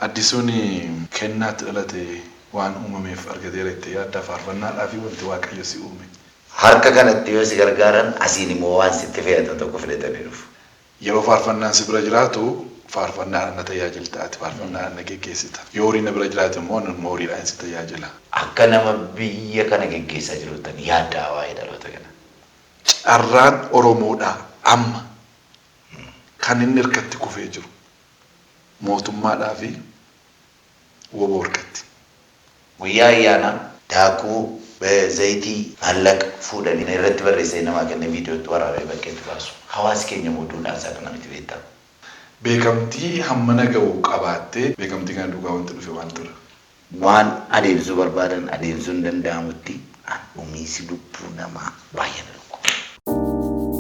Addisuun kennaatti dhalate waan uumameef argateera itti yaadda faarfannaadhaa fi wanti Waaqayyo si uume. Harka kanatti yoo si gargaaran asiin immoo waan sitti fe'atan tokko filatanii dhufu. Yeroo faarfannaan si bira jiraatu faarfannaadhaan na tajaajilta, ati faarfannaadhaan na geggeessita. Yoo horiin na bira jiraate immoo ani immoo horiidhaan si tajaajila. Akka nama biyya kana geggeessaa jiruuttan yaadda'a waa'ee dhaloota kanaa. Carraan Oromoodhaa amma kan inni harkatti kufee jiru mootummaadhaa fi wbo harkatti. Guyyaa ayyaanaa daakuu, zayitii, maallaqa fuudhanii irratti barreessanii namaa kennanii viidiyootti waraabee bakkeetti baasu. Hawaasi keenya immoo duudhaan isaa kana miti beektaa. Beekamtii hammana ga'u qabaattee beekamtii kana duukaa wanti dhufe maaltu jira? Waan adeemsisuu barbaadan adeemsisuun danda'amutti an dhumiisi lubbuu namaa baay'ee na dhukkuba.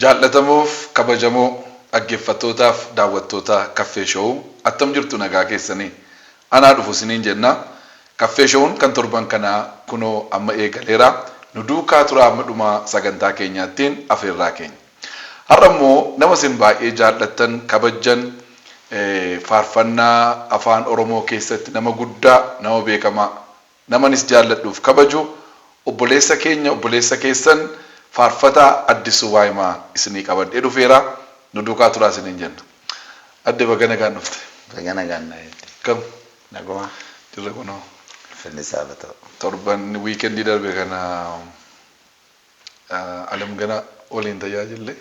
Jaal'atamoof kabajamoo dhaggeeffattootaaf daawwattoota Caffee Show attam jirtu nagaa keessanii? Anaa dhufu isiniin jenna. Caffee Show'n kan torban kanaa kunoo amma eegaleera. Nu duukaa turaa amma dhuma sagantaa keenyaattiin afeerraa keenya. Har'a immoo nama isin baay'ee jaal'attan, kabajjan, faarfannaa afaan Oromoo keessatti nama guddaa, nama beekamaa, nama anis jaalladhuuf kabaju obboleessa keenya, obboleessa keessan Faarfataa Addisuu Waayimaa isinii qabadhee dhufeera. Nu duukaa turaa isiniin jenna. Adde baga nagaan dhufte. Baga nagaan na eegde. Akkam? Naguma. Jirra kunoo. Ulfinni isaaf haa ta'u. Torban weekendii darbe kana Alamgana waliin tajaajille.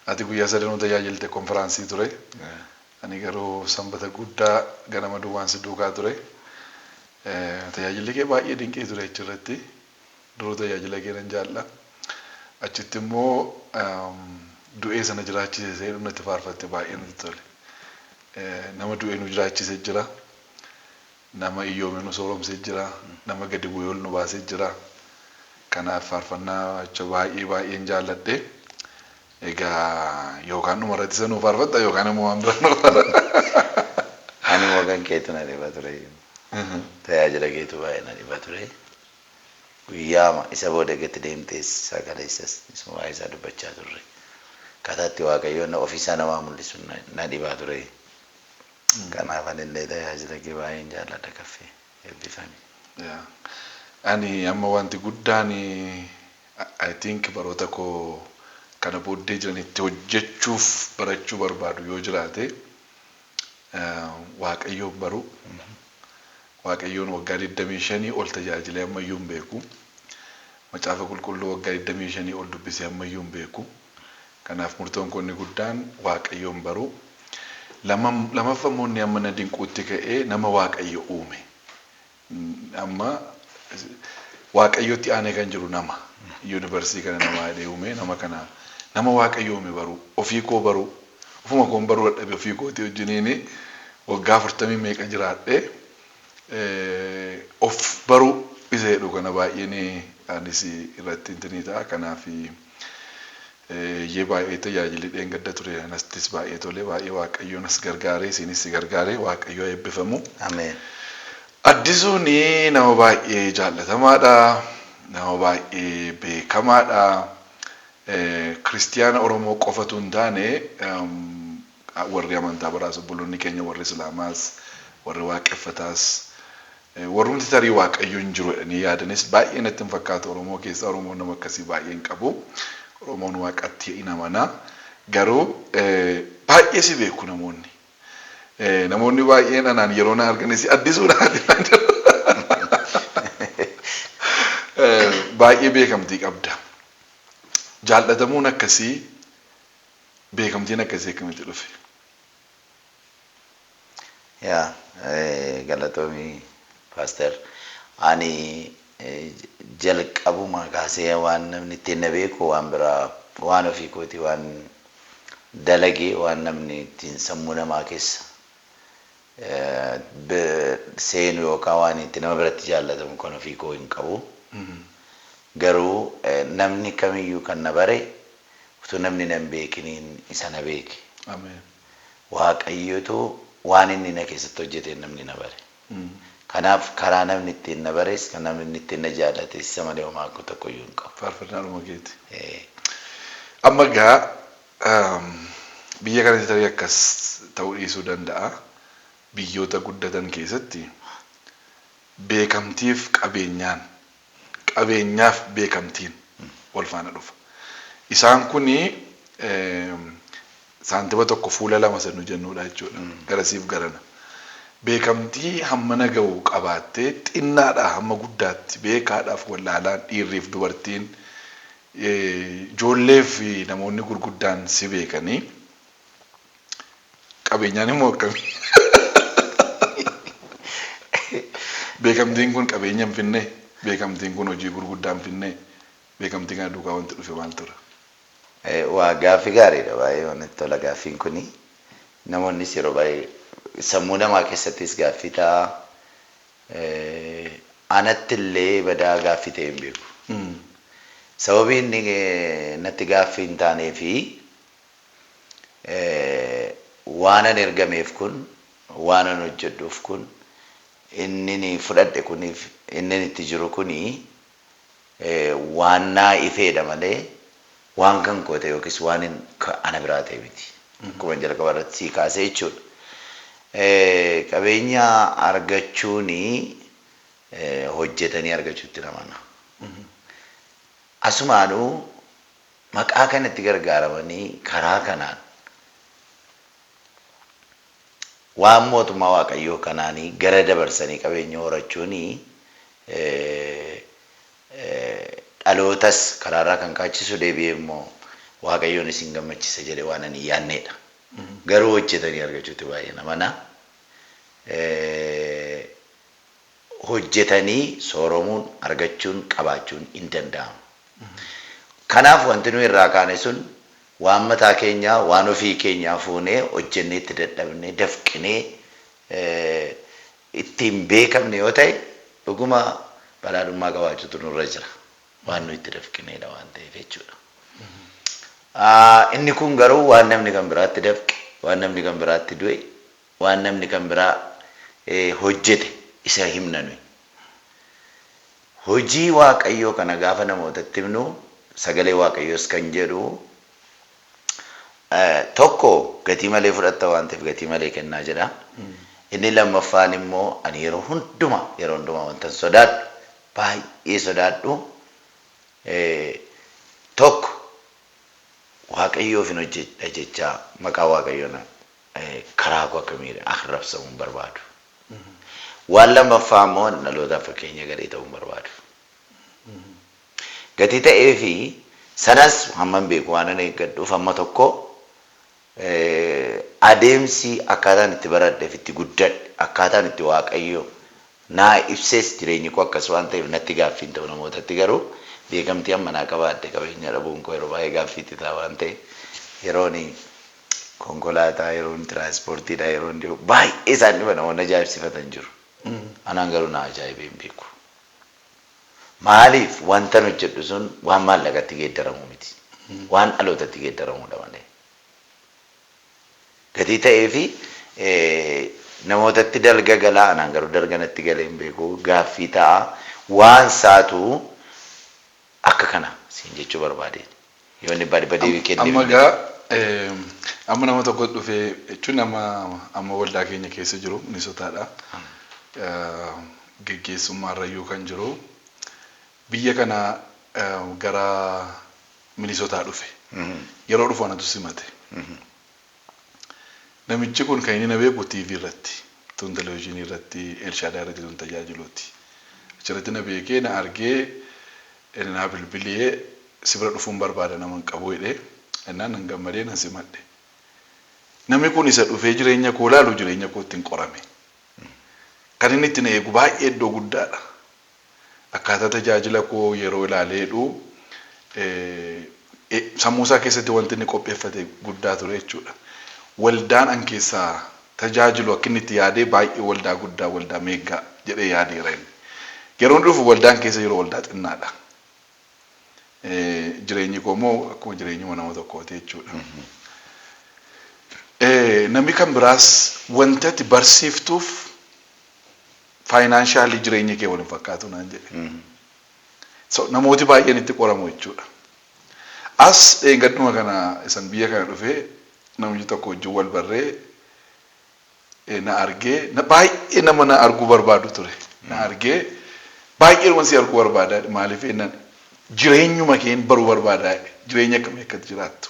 Ati guyyaa sadanuu tajaajilte konfiraansii ture. Ani garuu sanbata guddaa ganama duwwaan si duukaa ture. Tajaajilli kee baay'ee dinqii ture achirratti. Duruu tajaajila kee nan jaalladha. Achitti immoo du'ee sana jiraachise isa jedhu natti faarfatte baay'ee natti tole. Nama du'ee nu jiraachise jira. Nama hiyyoome nu sooromse jira. Nama gadi bu'ee ol nu baase jira. Kanaaf faarfannaa acha baay'ee baay'een jaalladhe. Egaa yookaan dhuma irratti isa nuu faarfatta yookaan immoo waan biraa nuu faarfatta. Ani immoo kan keetu na dhiba ture. Tajaajila keetu baay'ee na dhiba ture. Guyyaama isa booda gatti deemtees sagaleessas isuma waa'ee isaa dubbachaa turre. Akkaataa itti Waaqayyoon ofiisaa namaa mul'isu na dhibaa ture. Kanaaf anillee tajaajila kee baay'een jaalladha Kaffee. Eebbifami. Yeah. Ani amma wanti guddaan I think baroota koo kana booddee jiranitti hojjechuuf barachuu barbaadu yoo jiraate Waaqayyoon baruu. Waaqayyoon waggaa 25 ol tajaajilee ammayyuu hin beeku. Macaafa qulqulluu waggaa 25 ol dubbisee ammayyuu hin beeku. Kanaaf murtoon koo inni guddaan Waaqayyoon baruu. Lamaffa immoo inni amma na dinquutti ka'e nama Waaqayyo uume. Amma Waaqayyotti aanee kan jiru nama. Yuunivarsii kana namaa jedhee uume nama kana nama Waaqayyo uume baruu ofii koo baruu ofuma koon baruu dadhabe ofii kootii wajjiniin waggaa afurtamii meeqa jiraadhe of baruu isa jedhu kana baay'een anis irratti intinii ta'a. Kanaaf eeyyee baay'ee tajaajilli dheengadda ture anattis baay'ee tole baay'ee Waaqayyo nas gargaare isinis si gargaare Waaqayyo haa eebbifamu. Ameen. Addisuun nama baay'ee jaallatamaadha. Nama baay'ee beekamaadha. Kiristiyaana Oromoo qofatu hin taane warri amantaa biraas obboloonni keenya warri Islaamaas warri waaqeffataas warrumti tarii Waaqayyo hin jiru jedhanii yaadanis baay'ee natti hin fakkaatu Oromoo keessa Oromoon nama akkasii baay'ee hin qabu. Oromoon Waaqatti hin amana. Garuu baay'ee si beeku namoonni. Namoonni baay'een anaan yeroo na arganis Addisuudha ati naan jedhu. Baay'ee beekamtii qabda. Jaal'atamuun akkasii beekamtiin akkasii akkamitti dhufe? Yaa galatoomi paaster. Ani jalqabumaa kaasee waan namni ittiin na beeku waan biraa waan ofii kootii waan dalage waan namni ittiin sammuu namaa keessa seenu yookaan waan itti nama biratti jaallatamu kan ofii koo hin qabu. Garuu namni kamiyyuu kan na bare utuu namni na hin beekiniin isa na beeke. Ameen. Waaqayyotu waan inni na keessatti hojjeteen namni na bare. Kanaaf karaa namni ittiin na bares kan namni ittiin na jaallates isa malee homaa akka tokko iyyuu hin qabu. Faarfannaadhuma keeti. Amma egaa biyya kanatti tarii akkas ta'uu dhiisuu danda'a. Biyyoota guddatan keessatti beekamtiif qabeenyaan qabeenyaaf beekamtiin wal faana dhufa. Isaan kuni saantima tokko fuula lama sanuu jennuudha jechuudha. Garasiif garana. Beekamtii hammana ga'u qabaattee xinnaadhaa hamma guddaatti beekaadhaaf wallaalaan dhiirriif dubartiin ijoollee fi namoonni gurguddaan si beekanii qabeenyaan immoo akkamii? Beekamtiin kun qabeenya hin finne, beekamtiin kun hojii gurguddaa hin finne, beekamtii kana duukaa wanti dhufe maal ture? Waa gaaffii gaariidha, baay'ee namatti tola gaaffiin kuni. Namoonnis yeroo baay'ee sammuu namaa keessattis gaaffii ta'a. Anatti illee badaa gaaffii ta'e hin beeku. Sababii inni natti gaaffii hin taanee fi waanan ergameef kun, waanan hojjedhuuf kun, inni ni fudhadhe kuniif inni itti jiru kuni waan naa ifeedha malee waan kan koo ta'e yookiis waan ana biraa ta'e miti. Akkuma jalqaba irratti sii kaasee jechuudha. Qabeenya argachuuni hojjetanii argachuutti namana. Asumaanuu maqaa kanatti gargaaramanii karaa kanaan waan mootummaa Waaqayyoo kanaanii gara dabarsanii qabeenya horachuuni dhalootas karaarraa kan kaachisu deebi'ee immoo Waaqayyoon isin gammachisa jedhe waan ani yaadneedha. Garuu hojjetanii argachuutti baay'ee namana. Hojjetanii sooromuun argachuun qabaachuun hin danda'amu. Kanaaf wanti nuyi irraa kaane sun waan mataa keenyaa waan ofii keenyaa fuunee hojjennee itti dadhabnee dafqinee ittiin beekamne yoo ta'e dhuguma badhaadhummaa qabaachuutu nurra jira. Waan nuyi itti dafqineedha waan ta'eef jechuudha. Inni kun garuu waan namni kan biraatti dafqe, waan namni kan biraatti du'e, waan namni kan biraa hojjete isa himna nuyi. Hojii Waaqayyoo kana gaafa namootatti himnu sagalee Waaqayyoos kan jedhu tokko gatii malee fudhatta waan ta'eef gatii malee kennaa jedha. Inni lammaffaan immoo ani yeroo hundumaa wanta sodaadhu baay'ee sodaadhu tokko Waaqayyoof hin hojjedha jechaa maqaa Waaqayyoon karaa koo akkamiidha arrabsamuu hin barbaadu. Waan lammaffaa immoo dhalootaaf fakkeenya gadhee ta'uu hin barbaadu. Gatii ta'ee fi sanas hamman beeku waan ani eeggadhuuf hamma tokko adeemsi akkaataan itti baradheef itti guddadhe akkaataan itti Waaqayyo naa ibsees jireenyi koo akkas waan ta'eef natti gaaffiin ta'u namootatti garuu beekamtii amma naa qabaadhe qabeenya dhabuun koo yeroo baay'ee gaaffiitti ta'a waan ta'e yeroon konkolaataa yeroon tiraanspoortiidha yeroon deemu baay'ee isaan dhiba namoonni ajaa'ibsifatan jiru. Anaan garuu na ajaa'ibee hin beeku. Maaliif wantan hojjedhu sun waan maallaqatti geeddaramu miti. Waan dhalootatti geeddaramudha malee. Gatii ta'ee fi namootatti dalga galaa anaan garuu dalga natti galee hin beeku gaaffii ta'a waan saatu akka kana siin jechuu barbaadeen. Yoo inni badii kennee. Amma egaa amma nama tokko dhufee jechuun nama amma waldaa keenya keessa jiru Minisotaadha. Geggeessummaarrayyuu kan jiru biyya kana gara Minisotaa dhufe. Yeroo dhufu anatu simate. Namichi kun kan inni na beeku TV irratti, tun televezyiinii irratti, Elshaadaay irratti tun tajaajiluuti. Achirratti na beekee na argee naa bilbilee si bira dhufuun barbaada nama hin qabu jedhee ennaan nan gammadee nan simadhe. Namni kun isa dhufee jireenya koo ilaalu jireenya kootti hin qorame. Kan inni itti na eegu baay'ee iddoo guddaadha. Akkaataa tajaajila koo yeroo ilaaleedhu sammuu isaa keessatti wanti inni qopheeffate guddaa ture jechuudha. Waldaan an keessaa tajaajilu akka inni itti yaadee baay'ee waldaa guddaa waldaa meeggaa jedhee yaadeera inni. Yeroo inni dhufu waldaan keessa yeroo waldaa xinnaadha. Jireenyi koo immoo akkuma jireenyuma nama tokkooti jechuudha. Namni kan biraas wanta ati barsiiftuuf financially jireenya kee waliin fakkaatu naan jedhe. So namooti baay'een itti qoramu jechuudha. As dheengadduma kana isan biyya kana dhufee namni tokko wajjin wal barree na argee, baay'ee nama na arguu barbaadu ture. Na argee, "Baay'ee si arguu barbaada, maaliif?" jennaan, "Jireenyuma keen baruu barbaada, jireenya akkamii akkatti jiraattu."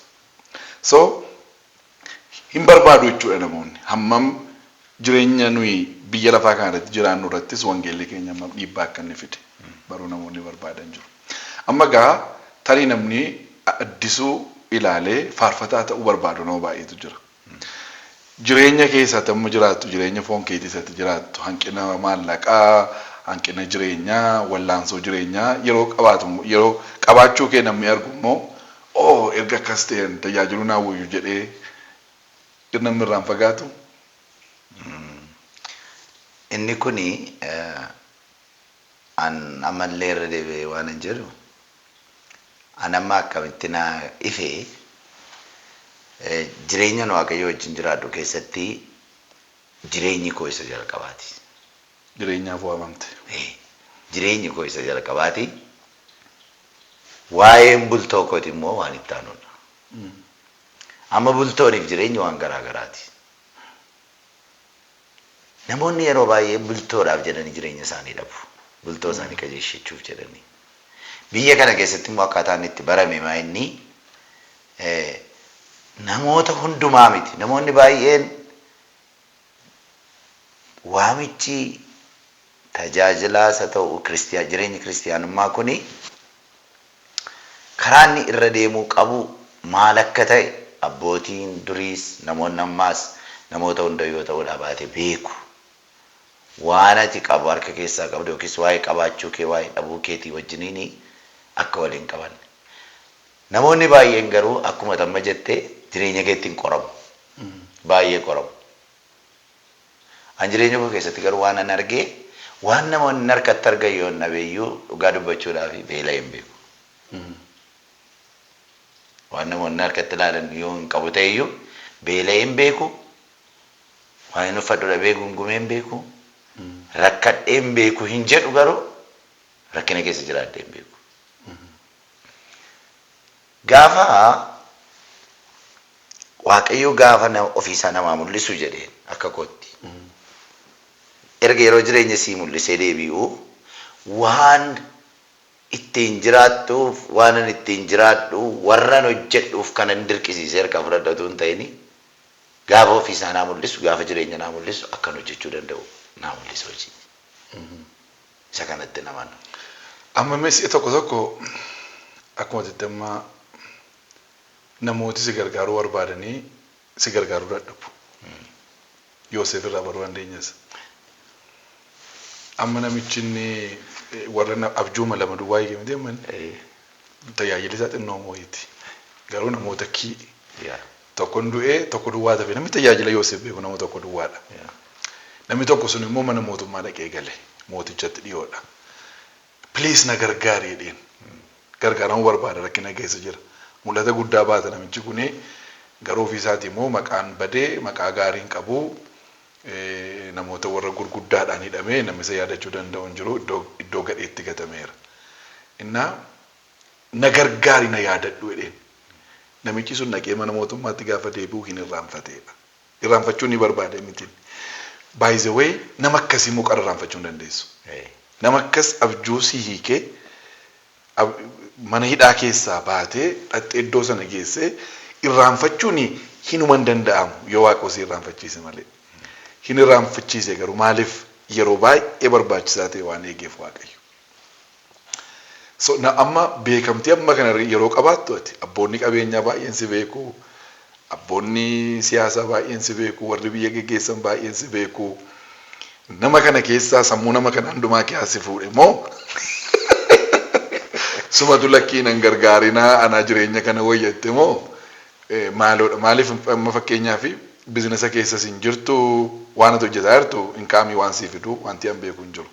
So hin barbaadu jechuudha namoonni. Hammam jireenya nuyi biyya lafaa kana irratti jiraannu irrattis wangeelli keenya hammam dhiibbaa akka inni fide baruu namoonni barbaadan jiru. Amma gaa tarii namni Addisuu ilaalee faarfataa ta'uu barbaadu nama baay'eetu jira. Jireenya keessatti amma jiraattu, jireenya foon keetii keessatti jiraattu, hanqina maallaqaa, hanqina jireenyaa, wallaansoo jireenyaa yeroo qabaatu, yeroo qabaachuu kee namni argu immoo, "Oo, erga akkas ta'een tajaajiluu naa wayyu" jedhee namni irraan fagaatu. Inni kuni an ammallee irra deebi'ee waan hin jedhu, an amma akkamitti na ifee, jireenya Waaqayyo wajjin jiraadhu keessatti jireenyi koo isa jalqabaati. Jireenyaaf waamamte. Jireenyi koo isa jalqabaati. Waa'een bultoo kooti immoo waan itti aanudha. Amma bultooniif jireenyi waan garaa garaati. Namoonni yeroo baay'ee bultoodhaaf jedhanii jireenya isaanii dhabu. Bultoo isaanii qajeelchachuuf jedhanii. Biyya kana keessatti immoo akkaataan itti barame maa inni namoota hundumaa miti. Namoonni baay'een waamichi tajaajilaas haa ta'u jireenyi kiristiyaanummaa kuni karaa inni irra deemuu qabu maal akka ta'e abbootiin duriis, namoonni ammaas, namoota hunda yoo ta'uudhaa baate beeku. Waan ati qabu harka keessaa qabdu yookiis waa'ee qabaachuu kee, waa'ee dhabuu keetii wajjiniin akka waliin qabanne. Namoonni baay'een garuu akkuma tamma jettee jireenya keettiin qoramu. Baay'ee qoramu. An jireenya koo keessatti garuu waan an argee, waan namoonni harkatti argan yoo dhabeeyyuu, dhugaa dubbachuudhaaf beela hin beeku. Waan namoonni harkatti ilaalan yoo hin qabu ta'eyyuu beela hin beeku. Waan hin uffadhu dhabee gungumee hin beeku. Rakkadhee hin beeku hin jedhu, garuu rakkina keessa jiraadhee hin beeku. Gaafa Waaqayyo gaafa ofiisaa namaa mul'isu jedheen akka kootti. Erga yeroo jireenya sii mul'isee deebi'u, waan ittiin jiraattuuf, waan ani ittiin jiraadhu warran hojjedhuuf kanan dirqisiisee harkaa fudhadhatu hin ta'ini, gaafa ofiisaa naa mul'isu, gaafa jireenya naa mul'isu, akkan hojjechuu danda'u naa mul'isa hojii. Isa kanatti namana. Amma mee si'a tokko tokko akkuma jette amma namooti si gargaaruu barbaadanii si gargaaruu dadhabu. Yoosef irraa baruu dandeenyas. Amma namichi inni warra abjuuma lama duwwaa hiike miti, amma inni tajaajilli isaa xinnoo wayiiti. Garuu namoota kii tokkon du'ee tokko duwwaa tafe, namni tajaajila Yoosef beeku nama tokko duwwaadha. Namni tokko sun immoo mana mootummaa dhaqee gale, mootichatti dhiyoodha. "Please, na gargaari" jedheen. Gargaaramuu barbaada, rakkina keessa jira. Mul'ata guddaa baata namichi kuni, garuu ofii isaatii immoo maqaan badee, maqaa gaarii hin qabu. Namoota warra gurguddaadhaan hidhamee namni isa yaadachuu danda'u hin jiru, iddoo gadheetti gatameera. Innaa "Na gargaari, na yaadadhu" jedheen. Namichi sun dhaqee mana mootummaatti gaafa deebi'u hin irraanfateedha. Irraanfachuu ni barbaade miti. By the way, nama akkasii immoo qara irraanfachuu hin dandeessu. Nama akkas abjuu si hiikee, mana hidhaa keessaa baatee dhaqxee iddoo sana geessee irraanfachuun hinuma hin danda'amu yoo Waaqa si irraanfachiise malee. Hin irraanfachiise garuu, maaliif? Yeroo baay'ee barbaachisaa ta'e waan eegeef Waaqayyo. So na amma beekamtii amma kana yeroo qabaattu, ati abboonni qabeenyaa baay'een si beeku, abboonni siyaasaa baay'een si beeku, warri biyya geggeessan baay'een si beeku. Nama kana keessaa sammuu nama kana hundumaa keessaa si fuudhe moo sumatu "Lakkii, nan gargaarinaa, anaa jireenya kana wayyatte" moo maaloodha? Maaliif, amma fakkeenyaaf business keessas hin jirtu, waan ati hojjetaa jirtu incomeii waan sii fidu wanti an beeku hin jiru.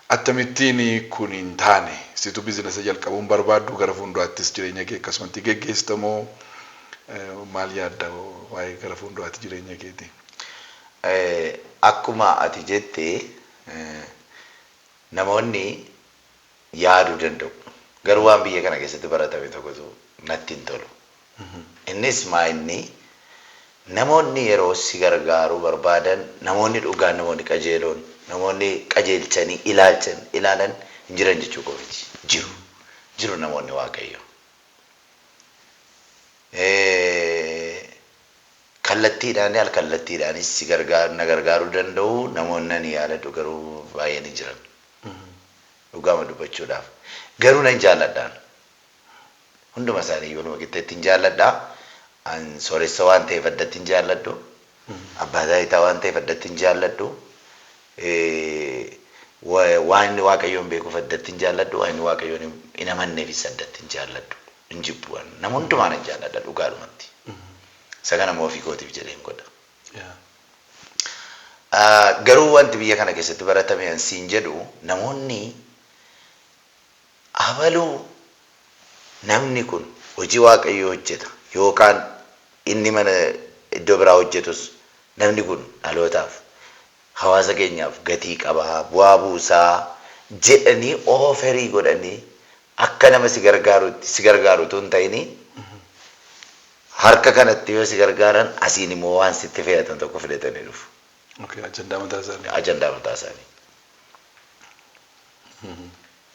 Akkamittiin kun hin taane? Situ business jalqabuun barbaaddu, gara fuulduraattis jireenya kee akkasumatti geggeessita moo Maal yaadda waa'ee gara fuulduraatti jireenya keetii? Akkuma ati jette, namoonni yaaduu danda'u. Garuu waan biyya kana keessatti baratame tokkotu natti hin tolu. Innis maa inni namoonni yeroo si gargaaruu barbaadan, namoonni dhugaan, namoonni qajeeloon, namoonni qajeelchanii ilaalchan ilaalan hin jiran jechuu koo miti. Jiru. Jiru namoonni Waaqayyo. Kallattiidhaan al kallattiidhaanis si gargaaru na gargaaruu danda'u namoonni ani yaadadhu garuu baay'een hin jiran. Dhugaama dubbachuudhaaf. Garuu nan jaalladhaan. Hunduma isaanii waluma qixxeetti hin jaalladha. An sooressa waan ta'eef addatti hin jaalladhu. Abbaa taayitaa waan ta'eef addatti hin jaalladhu. Waan inni Waaqayyoon beekuuf addatti hin jaalladhu. Waan inni Waaqayyoon hin amanneefis addatti hin jaalladhu. Hin jibbu. Nama hundumaa nan jaalladha dhugaadhumatti. Isa kana immoo ofii kootiif jedheen godha. Garuu wanti biyya kana keessatti baratame an siin jedhu, namoonni abaluu namni kun hojii Waaqayyoo hojjeta yookaan inni mana iddoo biraa hojjetus, namni kun dhalootaaf, hawaasa keenyaaf gatii qabaa, bu'aa buusaa jedhanii offer godhanii akka nama si gargaarutti si gargaaru utuu hin ta'ini, harka kanatti yoo si gargaaran asiin immoo waan sitti fe'atan tokko fidatanii dhufu. Okay, ajandaa mataa isaanii. Ajandaa mataa isaanii.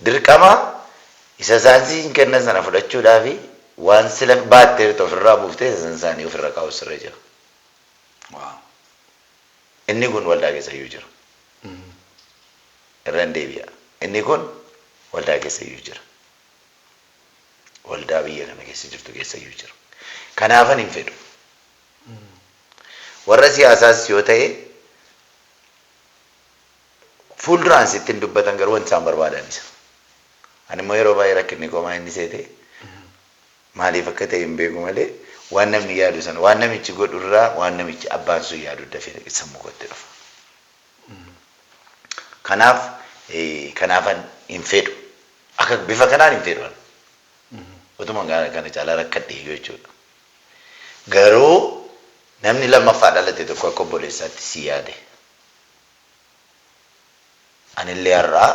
Dirqama isa isaan siin kennan sana fudhachuudhaafi waan sila baatteertu ofirraa buuftee isa isaanii ofirra kaa'u sirra jira. Inni kun waldaa keessa iyyuu jira. Irra hin deebi'a. Inni kun waldaa keessa iyyuu jira. Waldaa biyya kana keessa jirtu keessa iyyuu jira. Kanaafan hin fedhu. Warra siyaasaas yoo ta'e, fuulduraan sitti hin dubbatan, garuu wanti isaan barbaadan isa. Ani immoo yeroo baay'ee rakkinni komaa inni seete maaliif akka ta'e hin beeku malee, waan namni yaadu sana, waan namichi godhu irraa waan namichi abbaan sun yaadu dafee sammuu kootti dhufa. Kanaaf kanaafan hin fedhu. Akka bifa kanaan hin fedhu. Utuma kana caalaa rakkadhe iyyuu jechuudha. Garuu namni lammaffaa dhalate tokko akka obboleessaatti si yaade. Anillee har'aa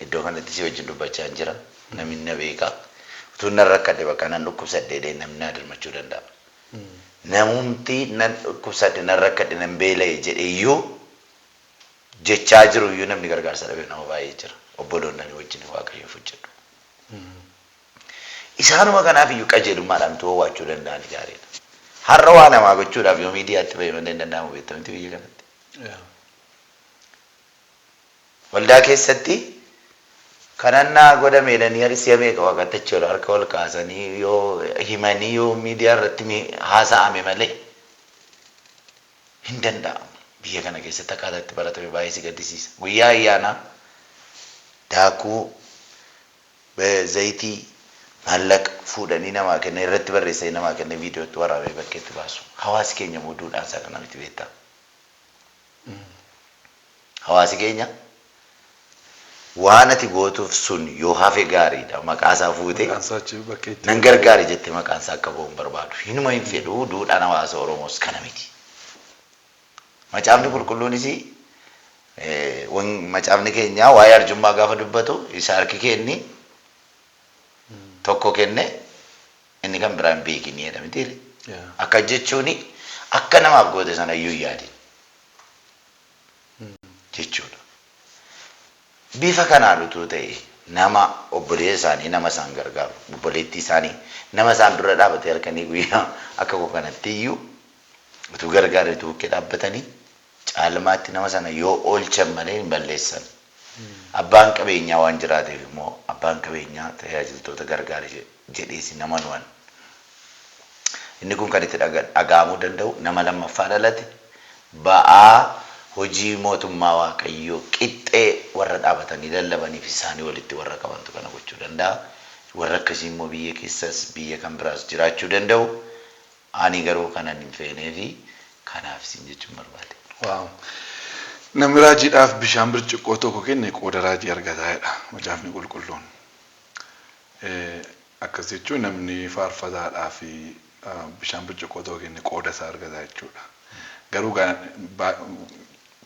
iddoo kanatti si wajjin dubbachaa hin jira. Namni na beeka. Utuu nan rakkadhe, bakka nan dhukkubsadhe jedhee namni na dirmachuu danda'a. Namumti nan dhukkubsadhe, nan rakkadhe, nan beela'e jedhe iyyuu jechaa jiru iyyuu namni gargaarsa dhabe nama baay'ee jira. Obboloonni ani wajjin Waaqayyoof hojjedhu. Isaanuma kanaaf iyyuu qajeelummaadhaan utuu owwaachuu danda'an gaariidha. Har'a waa namaa gochuudhaaf yoo miidiyaatti bahee malee hin danda'amu, beektamti biyya kanatti. Waldaa keessatti kadhannaa godhame jedhanii si'a meeqa waaqatti achi ol harka ol kaasanii yoo himanii, yoo miidiyaa irratti haasa'ame malee hin danda'amu. Biyya kana keessatti akkaataa itti baratame baay'ee si gaddisiisa. Guyyaa ayyaanaa daakuu, zayitii, maallaqa fuudhanii namaa kennan, irratti barreessanii namaa kennan, viidiyootti waraabee bakkeetti baasu. Hawaasi keenya immoo duudhaan isaa kana miti, beektaa. Hawaasi keenya waan ati gootuuf sun yoo hafe gaariidha. Maqaa isaa fuutee Maqaan isaa achi bakkeetti. nan gargaari jettee maqaan isaa akka ba'u hin barbaadu. Hinuma hin fedhu, duudhaan hawaasa Oromoos kana miti. Macaafni qulqulluunis, macaafni keenya waa'ee arjummaa gaafa dubbatu, isa harki kenni tokko kenne inni kan biraan beekini jedha mitiire. Akka jechuun akka namaaf goote sana iyyuu hin yaadin jechuudha. Bifa kanaan utuu ta'e, nama obboleessa isaanii, nama isaan gargaaru, obboleettii isaanii, nama isaan dura dhaabatee halkanii guyyaa akka koo kanatti iyyuu utuu gargaaranii, utuu bukkee dhaabbatanii, caalmaatti nama sana yoo oolchan malee hin balleessan. Abbaan qabeenyaa waan jiraateef immoo abbaan qabeenyaa tajaajiltoota gargaare jedheesi nama nu'an. Inni kun kan itti dhaga'amuu danda'u nama lammaffaa dhalate, ba'aa hojii mootummaa Waaqayyoo qixxee warra dhaabatanii lallabaniif isaanii walitti warra qabantu kana gochuu danda'a. Warra akkasii immoo biyya keessas biyya kan biraas jiraachuu danda'u. Ani garuu kanan hin feenee fi kanaaf isin jechuun barbaade. Waaw. Namni raajiidhaaf bishaan birciqqoo tokko kenne qooda raajii argataa jedha macaafni qulqulluun. Akkas jechuun namni faarfataadhaa fi bishaan burcuqqoo tokko kenne qooda isaa argata jechuudha. Garuu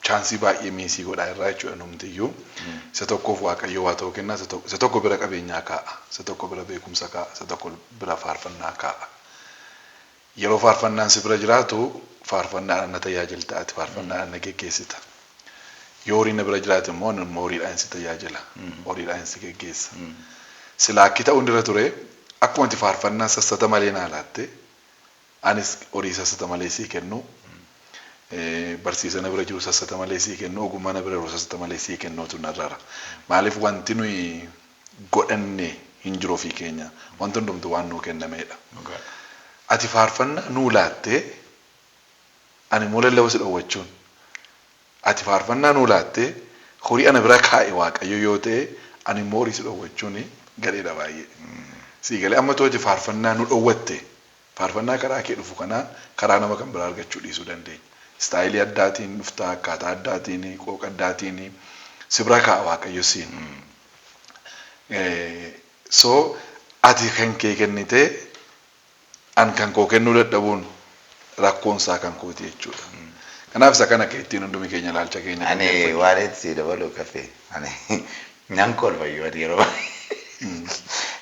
chaansii baay'ee miisii godhaa irraa jechuudha numtiyyuu. Isa tokkoof Waaqayyo waa ta'uu kenna, isa tokko bira qabeenyaa kaa'a, isa tokko bira beekumsa kaa'a, isa tokko bira faarfannaa kaa'a. Yeroo faarfannaan si bira jiraatu faarfannaadhaan na tajaajilta, ati faarfannaadhaan na geggeessita. Yoo horiin na bira jiraate immoo ani immoo horiidhaan si tajaajila, horiidhaan si geggeessa. Silaa akki ta'uun irra ture akkuma ati faarfannaa sassata malee naa laatte anis horii sassata malee sii kennu, barsiisa na bira jiru sassata malee sii kennu, ogummaa na bira jiru sassata malee sii kennuutu narrara. Maaliif wanti nuyi godhanne hin jiru ofii keenya, wanti hundumtu waan nuu kennameedha. Ati faarfannaa nuu laattee ani immoo lallaba si dhowwachuun, ati faarfannaa nuu laattee horii ana bira kaa'e Waaqayyo yoo ta'e ani immoo horii si dhowwachuun gadheedha baay'ee. Sii galee amma too ati faarfannaa nu dhowwatte, faarfannaa karaa kee dhufu kanaa karaa nama kan biraa argachuu dhiisuu dandeenya. Istaayilii addaatiin dhuftaa, akkaataa addaatiin, qooqa addaatiin si bira kaa'a Waaqayyo siin. So ati kan kee kennitee an kan koo kennuu dadhabuun rakkoon isaa kan kooti jechuudha. Kanaaf isa kana akka ittiin hundumi keenya ilaalcha keenya Ani waan itti si dabalu kafe ani nan kolfayyuu ani yeroo baay'ee.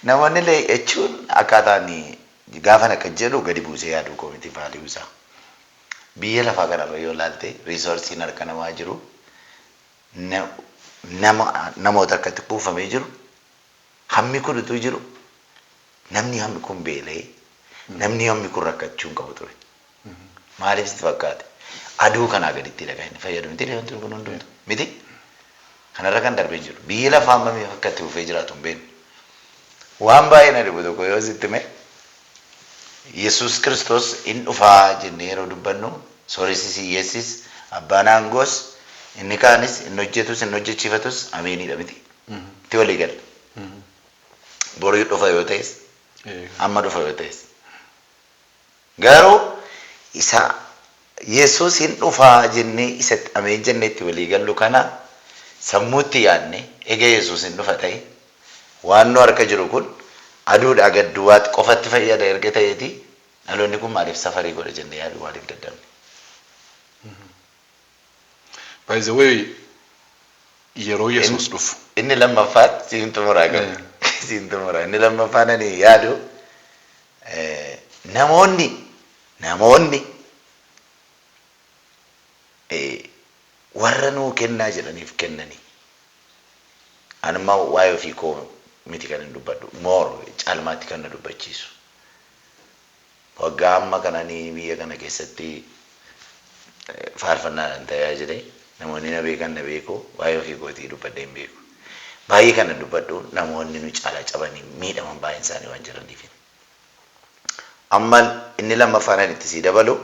Namoonni illee jechuun akkaataan gaafa akka jedhu gadi buusee yaaduu koo miti value isaa. Biyya lafaa kanarra yoo ilaalte resourceiin harka namaa jiru nama namoota akkatti kuufamee jiru hammi kun utuu jiru namni hammi kun beela'ee namni hammi kun rakkachuu hin qabu ture. Maaliif sitti fakkaate? Aduu kanaa gaditti kan inni fayyadu miti wanti kun hundumtu miti. Kanarra kan darbee jiru. Biyyi lafaa hammamii akka itti fufee jiraatu hin beeknu. Waan baay'ee na dhibu tokko yoo sitti hime, Yesuus Kiristoos in dhufaa jennee yeroo dubbannu sooressis hiyyeessis abbaan aangoos inni kaanis inni hojjetus inni hojjechiifatus ameeniidha miti. Itti walii galla. Borii dhufa yoo ta'es amma dhufa yoo ta'es. Garuu isa Yesuus hin dhufaa jennee isa ameen jennee itti walii gallu kana sammuutti yaadne ega Yesuus hin dhufa ta'e waan nu harka jiru kun aduudhaa gad duwwaatti qofatti fayyada erga ta'eeti dhaloonni kun maaliif safarii godha jennee yaaduu maaliif dadhabne? By the way, yeroo Yesuus dhufu. Inni lammaffaan siin xumuraa qabu. Siin xumuraa. Inni lammaffaan ani yaadu namoonni warra nuu kennaa jedhaniif kennanii. Anummaa waa'ee ofii koo miti kan hin dubbadhu. More caalmaatti kan na dubbachiisu. Waggaa amma kananii biyya kana keessatti faarfannaadhaan tajaajile namoonni na beekan na beeku, waa'ee ofii kootii dubbadhee hin beeku. Baay'ee kana dubbadhu namoonni nu caalaa cabanii miidhaman baay'een isaanii waan jiraniif. Amma inni lammaffaan ani itti sii dabalu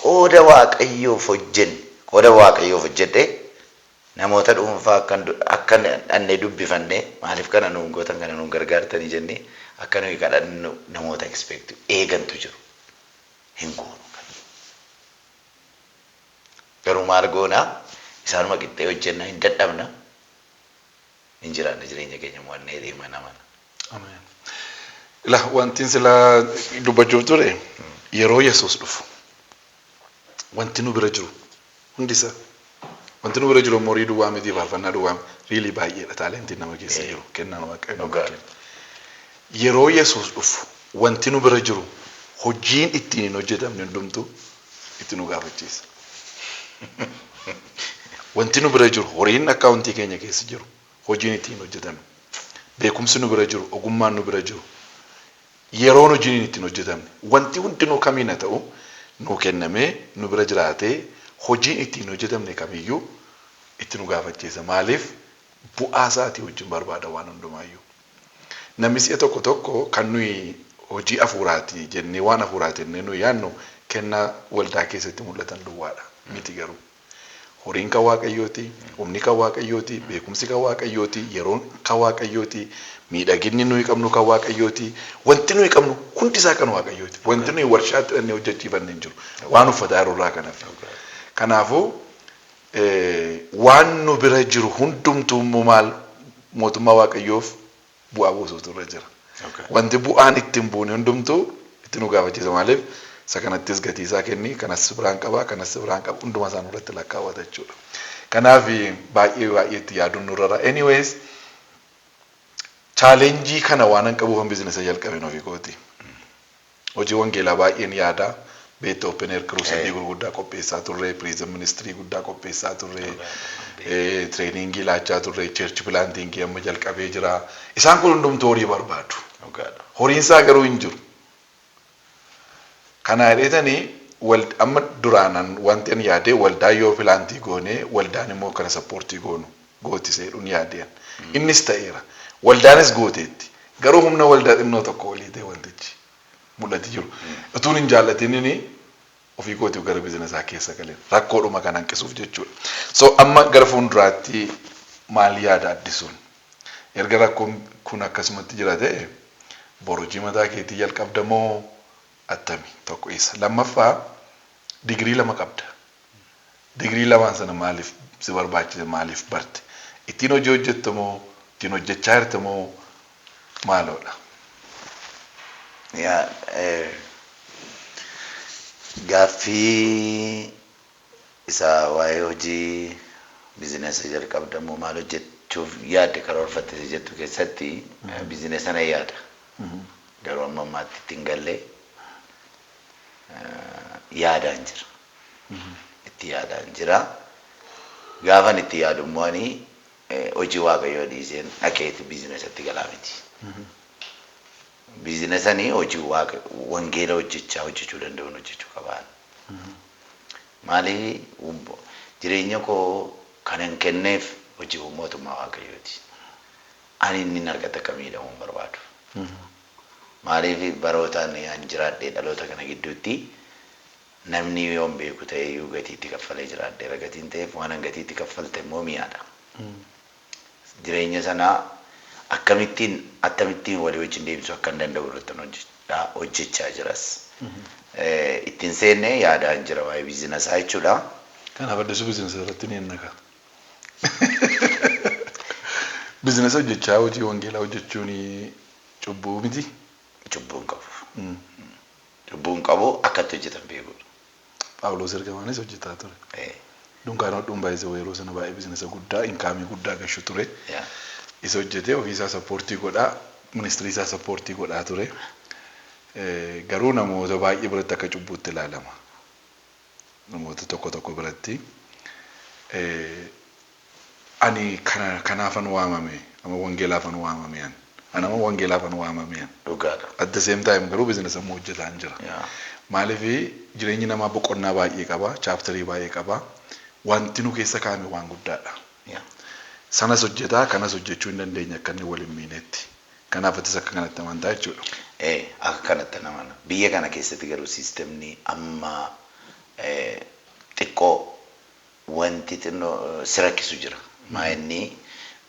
qooda Waaqayyoof hojjenne, qooda Waaqayyoof hojjedhe namoota dhuunfaa akka dhannee dubbifannee maaliif kana nuun gootan, kana nuun gargaartanii jennee akka nuyi kadhannu namoota expect eegantu jiru. Hin goonu. Garuu maal goonaa? Isaanuma qixxee hojjenna, hin dadhabna. Hin jiraanna jireenya keenya mo'annee deema namana. Ameen. Ila wanti silaa dubbachuuf ture yeroo Yesuus dhufu wanti nu bira jiru hundisaa, wanti nu bira jiru horii duwwaa miti, faarfannaa duwwaa miti, really baay'eedha talentiin nama keessa jiru, kennaan Waaqayyo nama kennu. Yeroo Yesuus dhufu wanti nu bira jiru hojiin ittiin hin hojjetamne hundumtuu itti nu gaafachiisa. Wanti nu bira jiru horiin akkaawuntii keenya keessa jiru hojiin ittiin hojjetame. Beekumsi nu bira jiru, ogummaan nu bira jiru, yeroon hojiin ittiin hojjetamne, wanti hundinuu kamiin haa ta'u nuu kennamee nu bira jiraatee hojiin ittiin hojjetamne kamiyyuu itti nu gaafachiisa. Maaliif bu'aa isaatii wajjin barbaada waan hundumaayyuu. Namni si'a tokko tokko kan nuyi hojii hafuuraati jennee waan hafuuraati jennee nuyi yaadnu kennaa waldaa keessatti mul'atan duwwaadha. Miti garuu. Horiin kan Waaqayyooti, humni kan Waaqayyooti, beekumsi kan Waaqayyooti, yeroon kan Waaqayyooti, miidhaginni nuyi qabnu kan Waaqayyooti, wanti nuyi qabnu hundisaa kan Waaqayyooti. Wanti nuyi warshaatti dhannee hojjechiifanne hin jiru. Waan uffataa yeroo irraa kan hafe. Kanaafuu waan nu bira jiru hundumtuu immoo maal mootummaa Waaqayyoof bu'aa buusuutu irra jira. Wanti bu'aan ittiin buune hundumtuu Itti nu gaafachiisa maaliif isa kanattis gatii isaa kenni kanas biraan qaba kanas biraan qaba hundumaa isaan irratti lakkaawwata jechuudha. Kanaaf baay'ee baay'eetti yaaduun nurra. Anyways, challenge kana waan an qabuufan biizinasa jalqabeen ofii kooti. Hojii wangeelaa baay'een yaada. Beekta, open air crusade gurguddaa qopheessaa turre, prison ministry guddaa qopheessaa turre, training laachaa turre, church planting amma jalqabee jira. Isaan kun hundumtuu horii barbaadu. Horiin isaa garuu hin jiru. Kana jedheetanii amma duraanan wanti ani yaadee waldaa yoo plant goonee waldaan immoo kana support goonu gootiseedhuun yaadeen. Innis ta'eera. Waldaanis gooteetti. Garuu humna waldaa xinnoo tokko olii ta'e wantichi mul'ati jiru. Utuun hin jaallatiniin ofii kootiif gara biizinesaa keessa galeen rakkoodhuma kan hanqisuuf jechuudha. So amma gara fuulduraatti maal yaada Addisuun? Erga rakkoon kun akkasumatti jira ta'e boru hojii mataa keetii jalqabda moo attami tokko isa. Lammaffaa, digirii lama qabda. Digirii lamaan sana maaliif si barbaachise, maaliif barte? Ittiin hojii hojjetta moo, ittiin hojjechaa jirta moo, maaloodha? Yaa, gaaffii isa waa'ee hojii biizinesa jalqabdamoo maal hojjechuuf yaadde karoorfatte jettu keessatti biizinesa nan yaada. Garuu amma ammaatti itti hin galle, yaadaan jira. Itti yaadaan jira. Gaafan itti yaadu immoo ani hojii Waaqayyoo dhiiseen dhaqeeti biizinesatti galaa miti. Biizinesanii hojii Waaqa wangeela hojjechaa hojjechuu danda'uun hojjechuu qabaan. Maaliif jireenya koo kanan kenneef hojii mootummaa Waaqayyooti. Ani inni argate akka miidhamuu hin barbaadu. Maaliif barootaan an jiraadhee dhaloota kana gidduutti namni yoon beeku ta'e iyyuu gatiitti kaffalee jiraadheera. Gatiin ta'eef waan an gatiitti kaffalte immoo mi'aadha. Jireenya sanaa akkamittiin akkamittiin walii wajjin deemsuu akka hin danda'u irratti hojjechaa jiras. Ittiin seennee yaadaan jira waa'ee biizinesaa jechuudha. Kanaaf Addisuu biizinesa irratti ni ennaka. Biizinesa hojjechaa hojii wangeelaa hojjechuun cubbuu miti. Cubbuu hin qabu. Cubbuu hin qabu, akkatti hojjetan beekudha. Phaawulos ergamaanis hojjetaa ture. Dunkaana hodhuun baay'ee yeroo sana baay'ee biizinesa guddaa, income guddaa gashu ture. Isa hojjetee ofiisaa support godhaa, ministry isaa support godhaa ture. Garuu namoota baay'ee biratti akka cubbuutti ilaalama. Namoota tokko tokko biratti. Ani kana kanaafan waamame, amma wangeelaafan waamame ani. Ani amma wangeelaafan waamame ani. Dhugaadha. At the same time garuu biizinesa immoo hojjetaan jira. Maaliif jireenyi namaa boqonnaa baay'ee qaba, chapter baay'ee qaba. Wanti nu keessa kaa'ame waan guddaadha. Sanas hojjetaa kanas hojjechuu hin dandeenye akka inni wal hin miinetti. Kanaaf atis akka kanatti amantaa jechuudha. Akka kanatti amana. Biyya kana keessatti garuu siistemni amma xiqqoo wanti xinnoo si rakkisu jira. Maa inni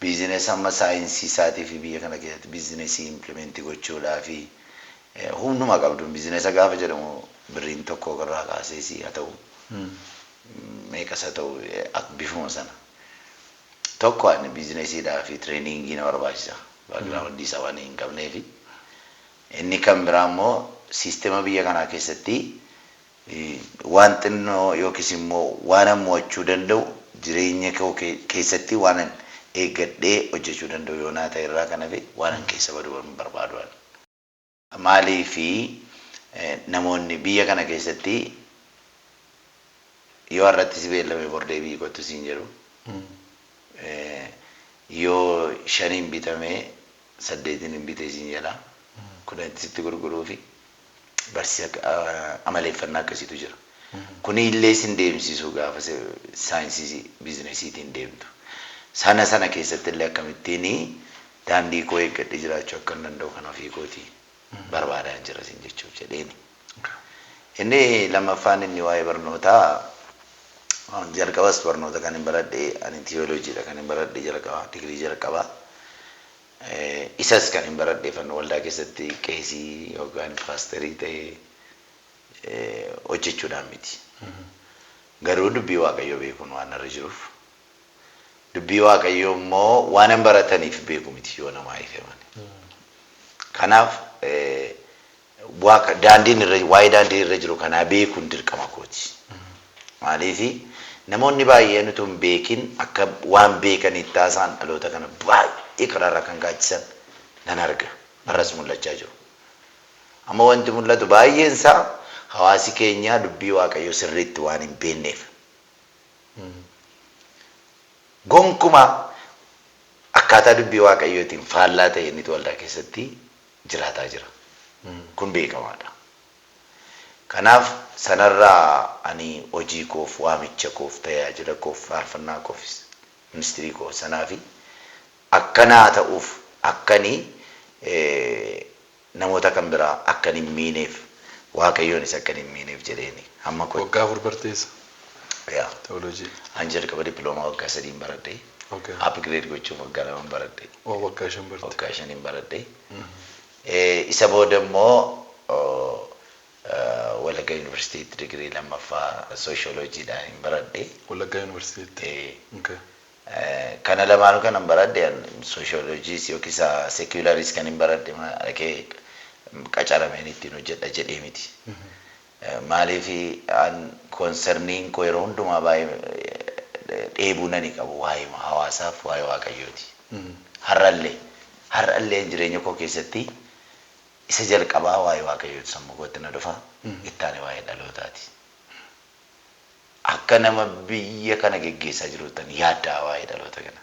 biizinesi amma saayinsii isaatii fi biyya kana keessatti biizinesii implement gochuudhaa fi humnuma qabdu biizinesa gaafa jedhamu birriin tokko irraa kaasee haa ta'u meeqas haa ta'u bifuma sana. Tokko, ani biizinesiidhaa fi training na barbaachisa. Background isaa waan hin qabneefi. Inni kan biraa immoo siistema biyya kanaa keessatti waan xinnoo yookiis immoo waan mo'achuu danda'u jireenya koo keessatti waan eeggadhee hojjechuu danda'u yoo naa ta'e irraa kan hafe waan an keessa baduu hin barbaadu. Maaliifi namoonni biyya kana keessatti yoo irratti si beellame bor deebii kottu siin jedhu. Yoo shaniin bitamee saddeetiin hin bitee siin jedha. 10tti sitti gurguruu fi barsiisa amaleeffannaa akkasiitu jira. Kuni illee sin deemsisu gaafa saayinsii biizinesiitiin deemtu. Sana sana keessatti illee akkamittiin daandii koo eeggadhee jiraachuu akka hin danda'u kan ofii kootii barbaadaa jira sin jechuuf jedheeni. Inni lammaffaan inni waa'ee barnootaa, jalqabas barnoota kan hin baradhe ani tiyooloojiidha kan hin baradhe jalqaba, digirii jalqabaa. Isas kan hin baradhe fannoo waldaa keessatti qeesii yookaan paasterii ta'ee hojjechuudhaan miti. Garuu dubbii Waaqayyoo beekuun waan irra jiruuf, dubbii Waaqayyoo immoo waan hin barataniif beeku miti yoo namaa ifeman. Kanaaf Waaqa daandiin irra waa'ee daandii irra jiru kanaa beekuun dirqama kooti. Maaliifi namoonni baay'een utuu hin beekin akka waan beekanitti taasisaan dhaloota kana baay'ee karaarraa kan kaachisan nan arga. Har'as mul'achaa jiru. Amma wanti mul'atu baay'een isaa hawaasi keenya dubbii Waaqayyoo sirriitti waan hin beekneef. Gonkumaa akkaataa dubbii Waaqayyootiin faallaa ta'e inni waldaa keessatti jiraataa jira. Kun beekamaadha. Kanaaf sanarraa ani hojii koof, waamicha koof, tajaajila koof, faarfannaa koofis, ministirii koof sanaafi akkanaa ta'uuf akkanii namoota kan biraa akkan hin miineef Waaqayyoonis akkan hin miineef jedheeni hamma koo. Waggaa 4 barteessa Yaa. teoloojii. An jalqaba dippiloomaa waggaa 3 baradhe. Upgrade gochuuf waggaa 2 baradhe. Oh, waggaa 5 barte. Waggaa 5 baradhe. Isa booda immoo Wallagga Yuunivarsiitiitti digirii 2ffaa sooshooloojiidhaan hin baradhe. Wallagga Yuunivarsiitiitti. Kana lamaanuu kanan baradhe sooshooloojiis yookiis seekularis kan hin baradhe dhaqee qacarameen ittiin hojjedha jedhee miti. Maaliif an concerniin koo yeroo hundumaa baay'ee dheebuu nani qabu waa'ee hawaasaaf waa'ee Waaqayyooti. Har'allee jireenya koo keessatti isa jalqabaa waa'ee Waaqayyooti sammuu kootti na dhufa, itti aanee waa'ee dhalootaati. Akka nama biyya kana geggeessaa jiruuttan yaaddaa waa'ee dhaloota kana.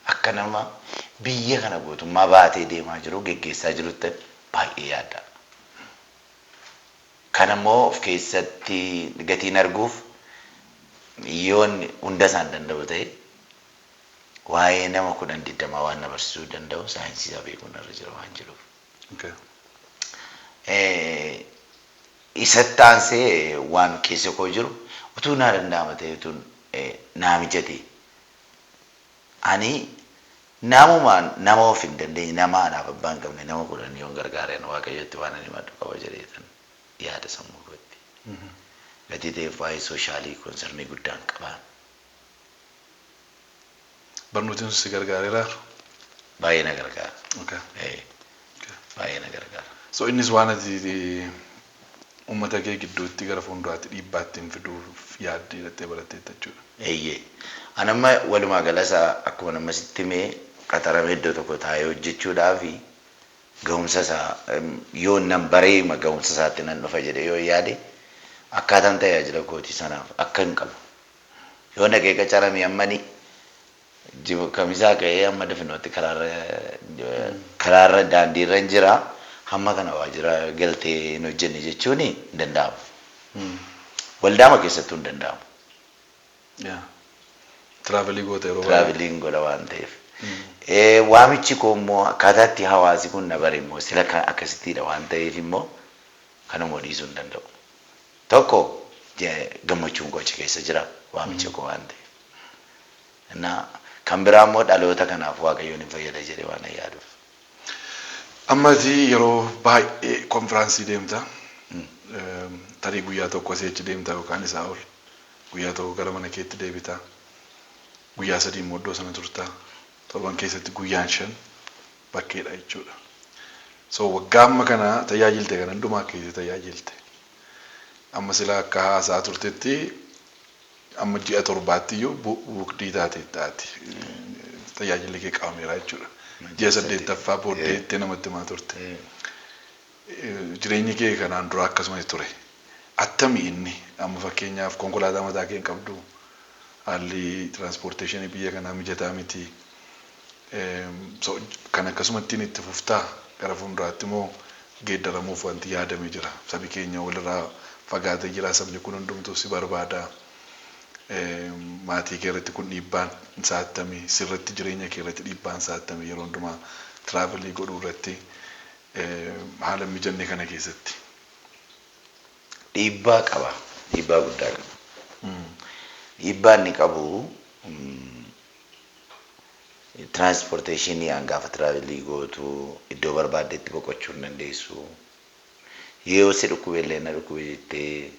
Akka nama biyya kana guutummaa baatee deemaa jiru geggeessaa jiruuttan baay'ee yaaddaa. Kan immoo of keessatti gatiin arguuf yoon hunda isaan danda'u ta'e waa'ee nama 10 20 waan na barsiisuu danda'u saayinsii isaa beekuun irra jira waan jiruuf. Isatti aansee waan keessa koo jiru utuu naa danda'ama ta'e utuu naa mijate ani namumaan nama of hin dandeenye nama anaaf abbaa hin qabne nama 10 yoon gargaareen Waaqayyotti waan ani maddu qaba jedheetan yaada sammuu kootti. Gatii ta'eef waa'ee soshaalii concernii guddaan qaba. Barnootiin sun si gargaareera? Baay'ee na gargaara. Baay'ee na gargaara. So innis waan ati uummata kee gidduutti gara fuulduraatti dhiibbaa ittiin fiduuf yaaddee hidhattee baratteetta jechuudha. Eeyyee. Ani amma walumaa gala isaa akkuma nama sitti himee qaxaramee iddoo tokko taa'ee hojjechuudhaaf ga'umsa isaa yoo nan bareema ga'umsa isaatti nan dhufa jedhee yoo yaade akkaataan tajaajila kootii sanaaf akka hin qabu. Yoo dhaqee qacaramee ammani kamisaa ka'ee amma dafinootti karaarra daandiirra hin jira. Hamma kana waajjira galtee hin hojjenne jechuun hin danda'amu. Waldaama keessattuu hin danda'amu. Travelii goota yeroo baay'ee. Traveliin godha waan ta'eef. Waamichi koo immoo akkaataa itti hawaasi kun na bare immoo sila akkasittiidha waan ta'eef immoo kanuma dhiisuu hin danda'u. Tokko gammachuun koo achi keessa jira waamicha koo waan ta'eef. Kan biraa immoo dhaloota kanaaf Waaqayyoon hin fayyada jedhee waan yaaduuf. Ammati yeroo baay'ee konfiraansii deemta. Tarii guyyaa tokko asii achi deemta yookaan isaa ol. Guyyaa tokko gara mana keetti deebita. Guyyaa 3 immoo iddoo sana turta. Torban keessatti guyyaan 5 bakkeedha jechuudha. So waggaa amma kana tajaajilte kana hundumaa keessa tajaajilte. Amma sila akka haasaa turtetti amma ji'a 7tti iyyuu bukdii taate taati. Tajaajilli kee qabameera jechuudha. Ji'a 8ffaa booddeetti namatti himaa turte. Jireenyi kee kanaan dura akkasumas ture. Attami inni amma fakkeenyaaf konkolaataa mataa kee hin qabdu. Haalli tiraanspoorteeshinii biyya kanaa mijataa miti. Kan akkasumattiin itti fuftaa gara fuulduraatti immoo geeddaramuuf wanti yaadamee jira. Sabi keenya walirraa fagaatee jira. Sabni kun hundumtuu si barbaada. Maatii kee irratti kun dhiibbaan isaa attamii? Sirratti jireenya kee irratti dhiibbaan isaa attamii yeroo hundumaa travelii godhuu irratti haala mijanne kana keessatti? Dhiibbaa qaba. Dhiibbaa guddaa qaba. Dhiibbaa inni qabu tiraanspoorteeshinii gaafa travelii gootu iddoo barbaaddetti boqochuu hin dandeessu. Yoo si dhukkube illee na dhukkube jettee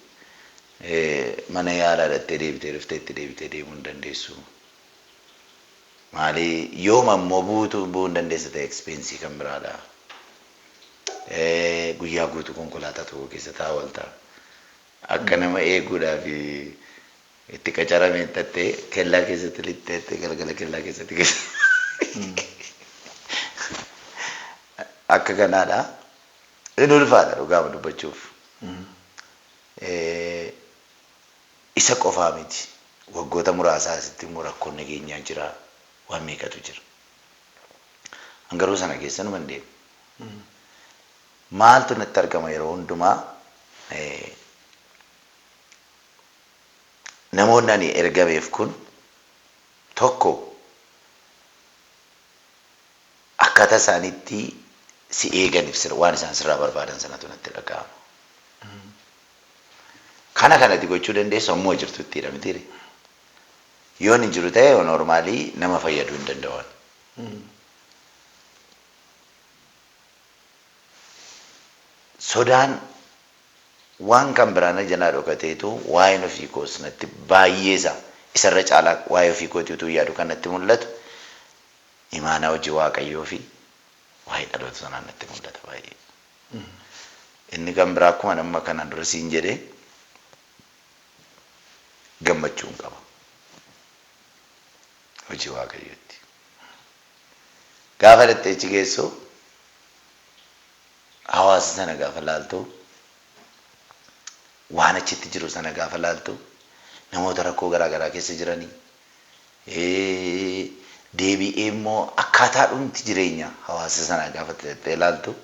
mana yaalaa dhattee deebitee dhuftee itti deebitee deemuu hin dandeessu. Maali yooma immoo buutuu bu'uu hin dandeessa ta'e expensii kan biraadha. Guyyaa guutuu konkolaataa tokko keessa taa'aa oolta. Akka nama eeguudhaaf itti qacarame tattee kellaa keessatti lixxeettee galgala kellaa keessatti keessa. Akka kanaadha. Inni ulfaata dhugaama dubbachuuf. Isa qofaa miti. Waggoota muraasaa asitti immoo rakkoon nageenyaa jira. Waan meeqatu jira. Hangaruu sana keessa numa hin deemu. Maaltu natti argama yeroo hundumaa namoonni ani ergameef kun tokko akkaataa isaaniitti si eeganiif waan isaan sirraa barbaadan sanatu natti dhaga'ama. Kana kanatti gochuu dandeessu ammoo jirtutti hidha mitiire. Yoon hin jiru ta'e noormaalii nama fayyaduu hin danda'an. Sodaan waan kan biraan jalaa dhokateetu waa'een ofii koos natti baay'ee isaa isarra caalaa waa'ee ofii kootii utuu yaadu kan natti mul'atu imaanaa hojii Waaqayyoo fi waa'ee dhaloota sanaa natti mul'ata baay'ee. Inni kan biraa akkuma nama kanaan dura siin jedhee gammachuun qaba. Hojii Waaqayyootti. Gaafa dhattee achi geessu hawaasa sana gaafa laaltu waan achitti jiru sana gaafa laaltu namoota rakkoo garaa garaa keessa jiranii deebi'ee immoo akkaataa dhumti jireenya hawaasa sanaa gaafa dhattee laaltu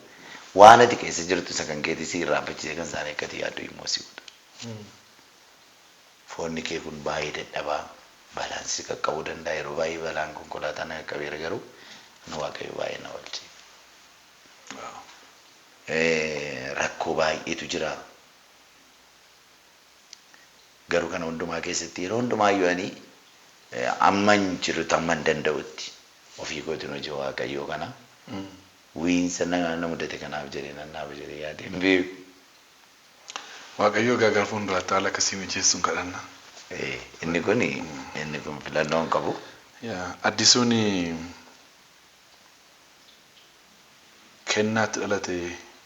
waan ati keessa jirtu isa kan keetii si irraanfachiisee kan isaanii akkati yaaddu immoo si godha. Foonni kee kun baay'ee dadhabaa balaan si qaqqabuu danda'a yeroo baay'ee balaan konkolaataa na qaqqabeera garuu na Waaqayyo baay'ee na oolche. Rakkoo baay'eetu jira. Garuu kana hundumaa keessatti yeroo hundumaa iyyuu ani amman jirutti amman danda'utti ofii kootiin hojii Waaqayyoo kana wiinsa na mudate kanaaf jedhee nan dhaaba jedhee yaadee hin beeku. Waaqayyoo gara fuulduraatti haala akkasii mijeessuun kadhanna. Inni kun filannoo hin qabu. Addisuun kennaatti dhalate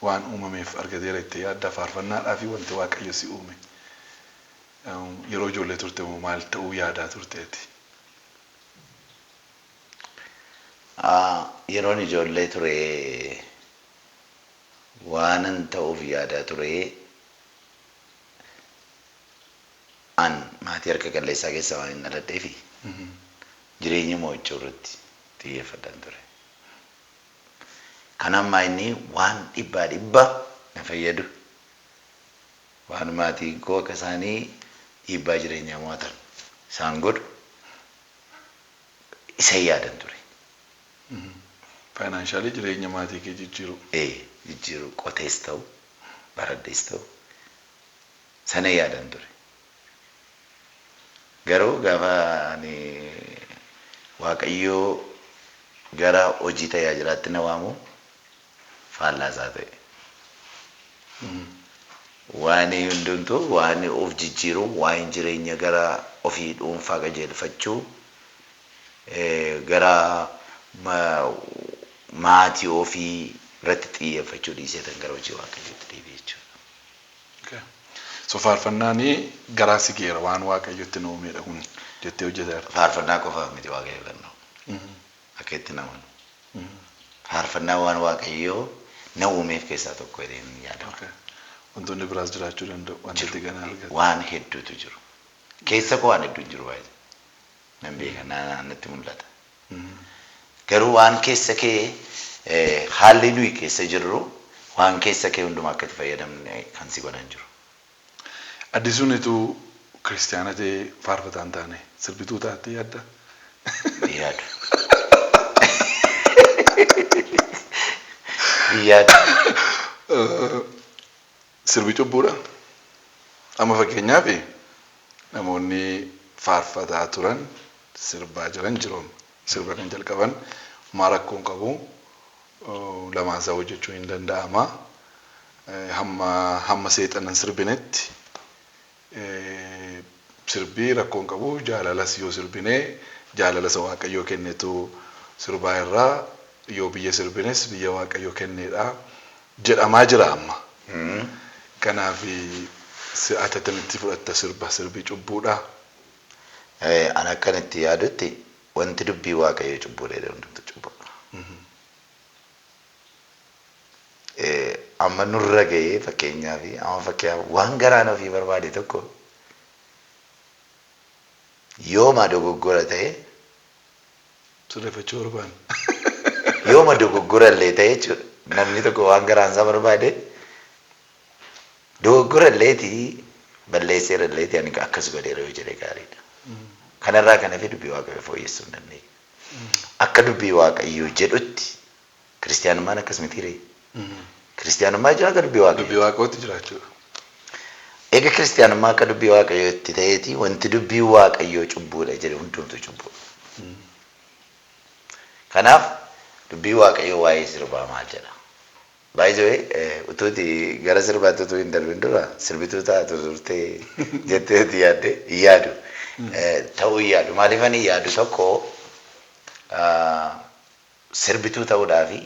waan uumameef argateera itti yaadda faarfannaadhaa fi wanti Waaqayyo si uume. Yeroo ijoollee turte moo maal ta'uu yaadaa turteeti? Yeroon ijoollee ture waanan ta'uuf yaadaa ture an maatii harka qalleessaa keessa waan hin dhaladheefi jireenya mo'achuu irratti xiyyeeffadhaan ture. Kan ammaa inni waan dhibbaa dhibba na fayyadu waan maatiin koo akka isaanii dhiibbaa jireenyaa mo'atan isaan godhu isa yaadan ture. Faayinaanshaali jireenya maatii kee jijjiiru. Jijjiiru qotees ta'u baradhees ta'u sana yaadan ture. Garuu gaafa ani Waaqayyoo gara hojii tajaajilaatti na waamu faallaa isaa ta'e. Waan hundumtuu waan of jijjiiru waan jireenya gara ofii dhuunfaa qajeelfachuu gara maatii ofii irratti xiyyeeffachuu dhiisee tan gara hojii Waaqayyootti deebi'e jechuudha. So faarfannaan garaa si geera waan Waaqayyotti na uumedha kun jettee hojjetaa jirta. Faarfannaa qofaaf miti Waaqayyo kan na'u. Akka itti namanu. Faarfannaa waan Waaqayyoo na uumeef keessaa tokko jedheen yaadama. Wantoonni biraas jiraachuu danda'u wanti itti gana argatu. Waan hedduutu jiru. Keessa koo waan hedduun jiru baay'ee. Nan beeka natti mul'ata. Garuu waan keessa kee haalli nuyi keessa jirru waan keessa kee hundumaa akka itti fayyadamne kan si godhan jiru. Addisuun ituu kiristaana ta'ee faarfataa hin taane sirbituu taatee yaadda? Yaadu. Yaadu. Sirbi cubbuudha. Amma fakkeenyaaf namoonni faarfataa turan sirbaa jiran jiru. Sirba kan jalqaban homaa rakkoon qabu lamaan isaa hojjechuu hin danda'ama. Hamma seexanan sirbinetti sirbii rakkoon qabu jaalalas yoo sirbinee jaalala isa Waaqayyoo kennetu sirbaa irraa yoo biyya sirbines biyya Waaqayyoo kenneedha. Jedhamaa jira amma. Kanaaf ati attamitti fudhatta sirba sirbi cubbuudha? Ani akkan itti yaadutti wanti dubbii Waaqayyoo cubbuudha jedhamu hundumtu cubbuudha. Amma nurra ga'ee fakkeenyaaf amma fakkeenyaaf waan garaan ofii barbaade tokko yooma dogoggora ta'e Sirreeffachuu barbaanne. Yooma dogoggora illee ta'e jechuudha. Namni tokko waan garaan isaa barbaade dogoggora illeetii balleesseera illeetii ani akkas godheera yoo jedhe gaariidha. Kanarraa kan hafe dubbii Waaqayyoo fooyyessuu hin dandeenye. Akka dubbii Waaqayyoo jedhutti kiristiyaanummaan akkas miti ree? Kiristiyaanummaa jechuun akka dubbii Waaqayyoo. Dubbii Waaqayyootti jiraachuudha. Egaa kiristiyaanummaa akka dubbii Waaqayyootti ta'eeti wanti dubbii Waaqayyoo cubbuudha jedhe hundumtuu cubbuudha. Kanaaf dubbii Waaqayyoo waa'ee sirbaa maal jedha? Baay'ee utuuti gara sirbaatti utuu hin darbin dura sirbituu taatu turtee jettee itti yaadde hin yaadu. Ta'uu hin yaadu. Maaliif ani yaadu tokko sirbituu ta'uudhaafi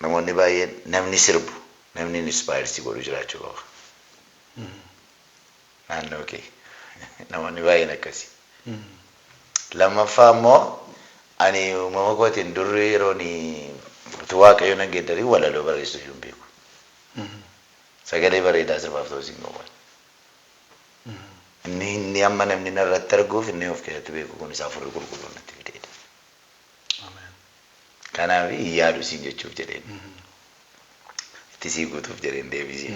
namoonni baay'een namni sirbu namni inspire si godhu jiraachuu qaba. Naannoo kee namoonni baay'een akkasi. Lammaffaa immoo ani uumama kootiin durri yeroon utuu Waaqayyo nan geeddarii walaloo barreessuu hin beeku. Sagalee bareedaa sirbaaf ta'us hin qabu. Inni amma namni narratti arguuf inni of keessatti beeku kun isaa Hafuurri Qulqulluun natti fideedha. Kanaaf hin yaadu siin jechuuf jedheen. Itti sii guutuuf jedheen deebisee.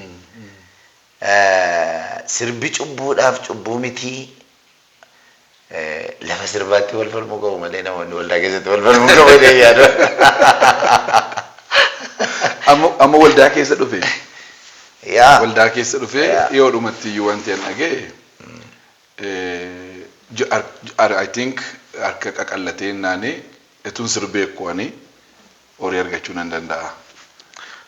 Sirbi cubbuudhaaf cubbuu mitii lafa sirbaatti wal falmuu qabu malee namoonni waldaa keessatti wal falmuu qabu jedhee yaadu. Amma waldaa keessa dhufe. Yaa. Waldaa keessa dhufe dhiyoodhumatti iyyuu wanti an dhaga'e I think harka qaqallatee naani etuun sirbee ani horii argachuu nan danda'a.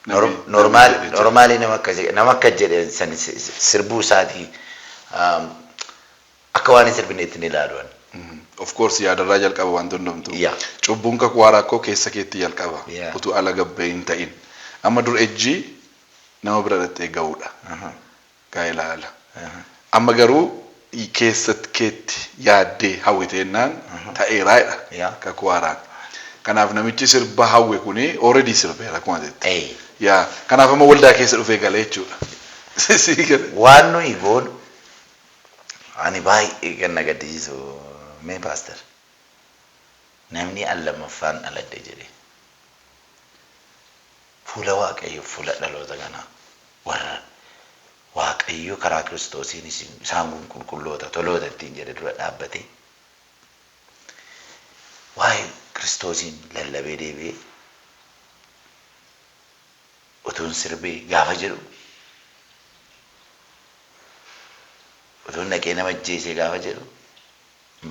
Normally nama akkas jedhe san sirbuu isaatii akka waan hin sirbineetti ni ilaalu. Of course yaadarraa jalqaba wanti hundumtuu. Cubbuun kakuu haaraa koo keessa keetti jalqaba. Utuu ala gabbee hin ta'in. Amma dur ejjii nama bira dhattee ga'uudha. Gaa'ela ala. Amma garuu keessa keetti yaaddee hawwiteennaan ta'eeraadha. Kakuu haaraan. Kanaaf namichi sirba hawwe kuni already sirbeera akkuma jette. Yaa kanaaf amma waldaa keessa dhufee galee jechuudha. Waan nuyi goonu ani baay'ee kan na gaddisiisu mee pastor namni al lammaffaan dhaladhe jedhee fuula Waaqayyo fuula dhaloota kanaa warra Waaqayyo karaa Kiristoosiin isaan kun qulqulloota toloota ittiin jedhe dura dhaabbatee waa'ee Kiristoosiin lallabee deebi'ee utuun sirbee gaafa jedhu utuun dhaqee nama ajjeesee gaafa jedhu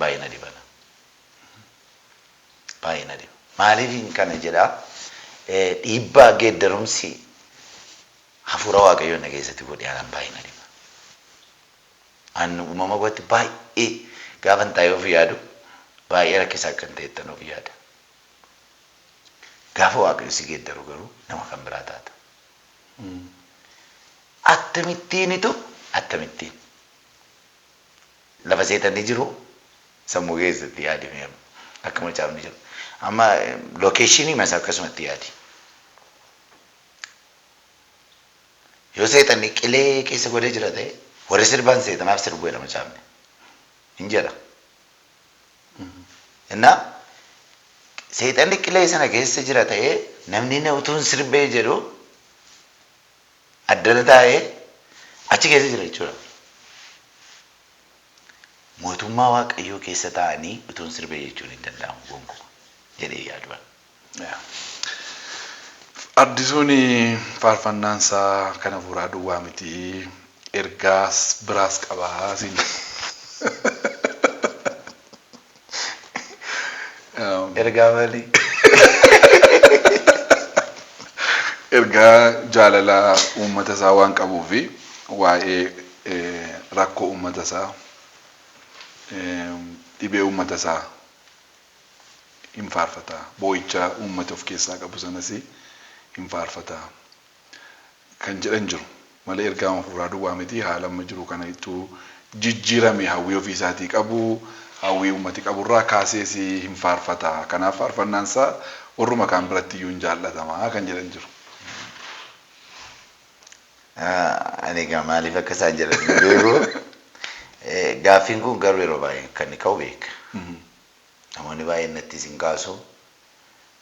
baay'ee na dhibana. Baay'ee na dhiba. Maaliif kana jedhaa dhiibbaa geeddarumsi hafuura Waaqayyoo na keessatti godhe anaan baay'ee na dhiba. An uumama kootti baay'ee gaafan taa'ee of yaadu baay'ee rakkisaa akka hin ta'ettan of yaada. Gaafa Waaqayyo si geeddaru garuu nama kan biraa taata. Akkamittiinitu akkamittiin lafa seetanni jiru sammuu keessatti yaadime akka macaafni jiru. Amma location masaa akkasumatti yaadi. Yoo seexanni qilee keessa godhee jira ta'e warri sirbaan seexanaaf sirbu jedha macaafni. Hin jedha. Innaa seexanni qilee sana keessa jira ta'ee namni na utuun sirbee jedhu addana taa'ee achi keessa jira jechuudha. Mootummaa Waaqayyoo keessa taa'anii utuun sirbee jechuun hin danda'amu gonkumaa jedhee yaaduudhaan. Addisuun faarfannaan isaa kana fuuraa duwwaa miti ergaas biraas qabaa siin. Ergaa maalii? Ergaa jaalalaa uummata isaa waan qabuu fi waa'ee rakkoo uummata isaa dhibee uummata isaa hin faarfata. Boo'icha uummata of keessaa qabu sanas hin faarfata. Kan jedhan jiru. Malee ergama hafuuraa duwwaa miti haala amma jiru kana ittuu jijjiirame hawwii ofii isaatii qabu hawwii uummati qaburraa kaasees hin faarfata. Kanaaf faarfannaan isaa warruma kaan biratti iyyuu hin jaallatama kan jedhan jiru. Ani egaa maaliif akka isaan jedhan hin beeku. Gaaffiin kun garuu yeroo baay'ee kan inni ka'u beeka. Namoonni baay'een natti isin kaasu.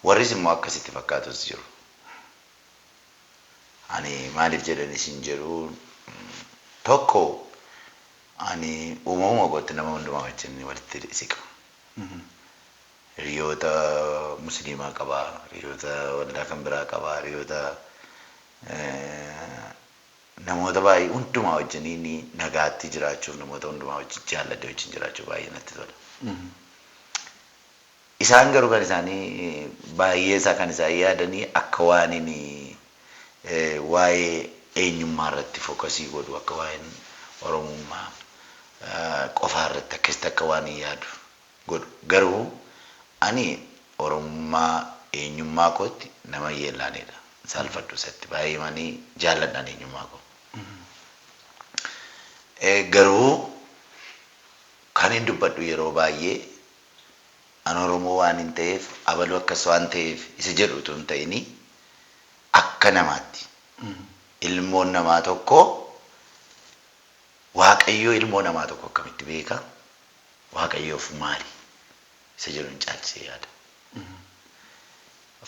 Warris immoo akkasitti fakkaatus jiru. Ani maaliif jedhan isin jedhu tokko ani uumamuma kootti nama hundumaa wajjin walitti siqa. Hiriyoota musliimaa qabaa, hiriyoota waldaa kan biraa qabaa, hiriyoota namoota baay'ee hundumaa wajjin nagaatti jiraachuuf namoota hundumaa wajjin jaalladhee wajjin jiraachuuf baay'ee natti tola. Isaan garuu kan isaanii baay'ee isaa kan isaan yaadanii akka waan inni waa'ee eenyummaa irratti fookasii godhu akka waa'een Oromummaa qofaa irratti akkasitti akka waan hin yaadu godhu. Garuu ani Oromummaa eenyummaa kootti nama yeellaanidha. Saalfadhu isatti baay'ee manii jaalladhaan eenyummaa koo. Garuu kan hin dubbadhu yeroo baay'ee an Oromoo waan hin ta'eef abaluu akkas waan ta'eef isa jedhu utuu hin ta'ini akka namaatti ilmoon namaa tokko Waaqayyoo ilmoo namaa tokko akkamitti beeka? Waaqayyoof maali? Isa jedhu hin caalchisee yaada.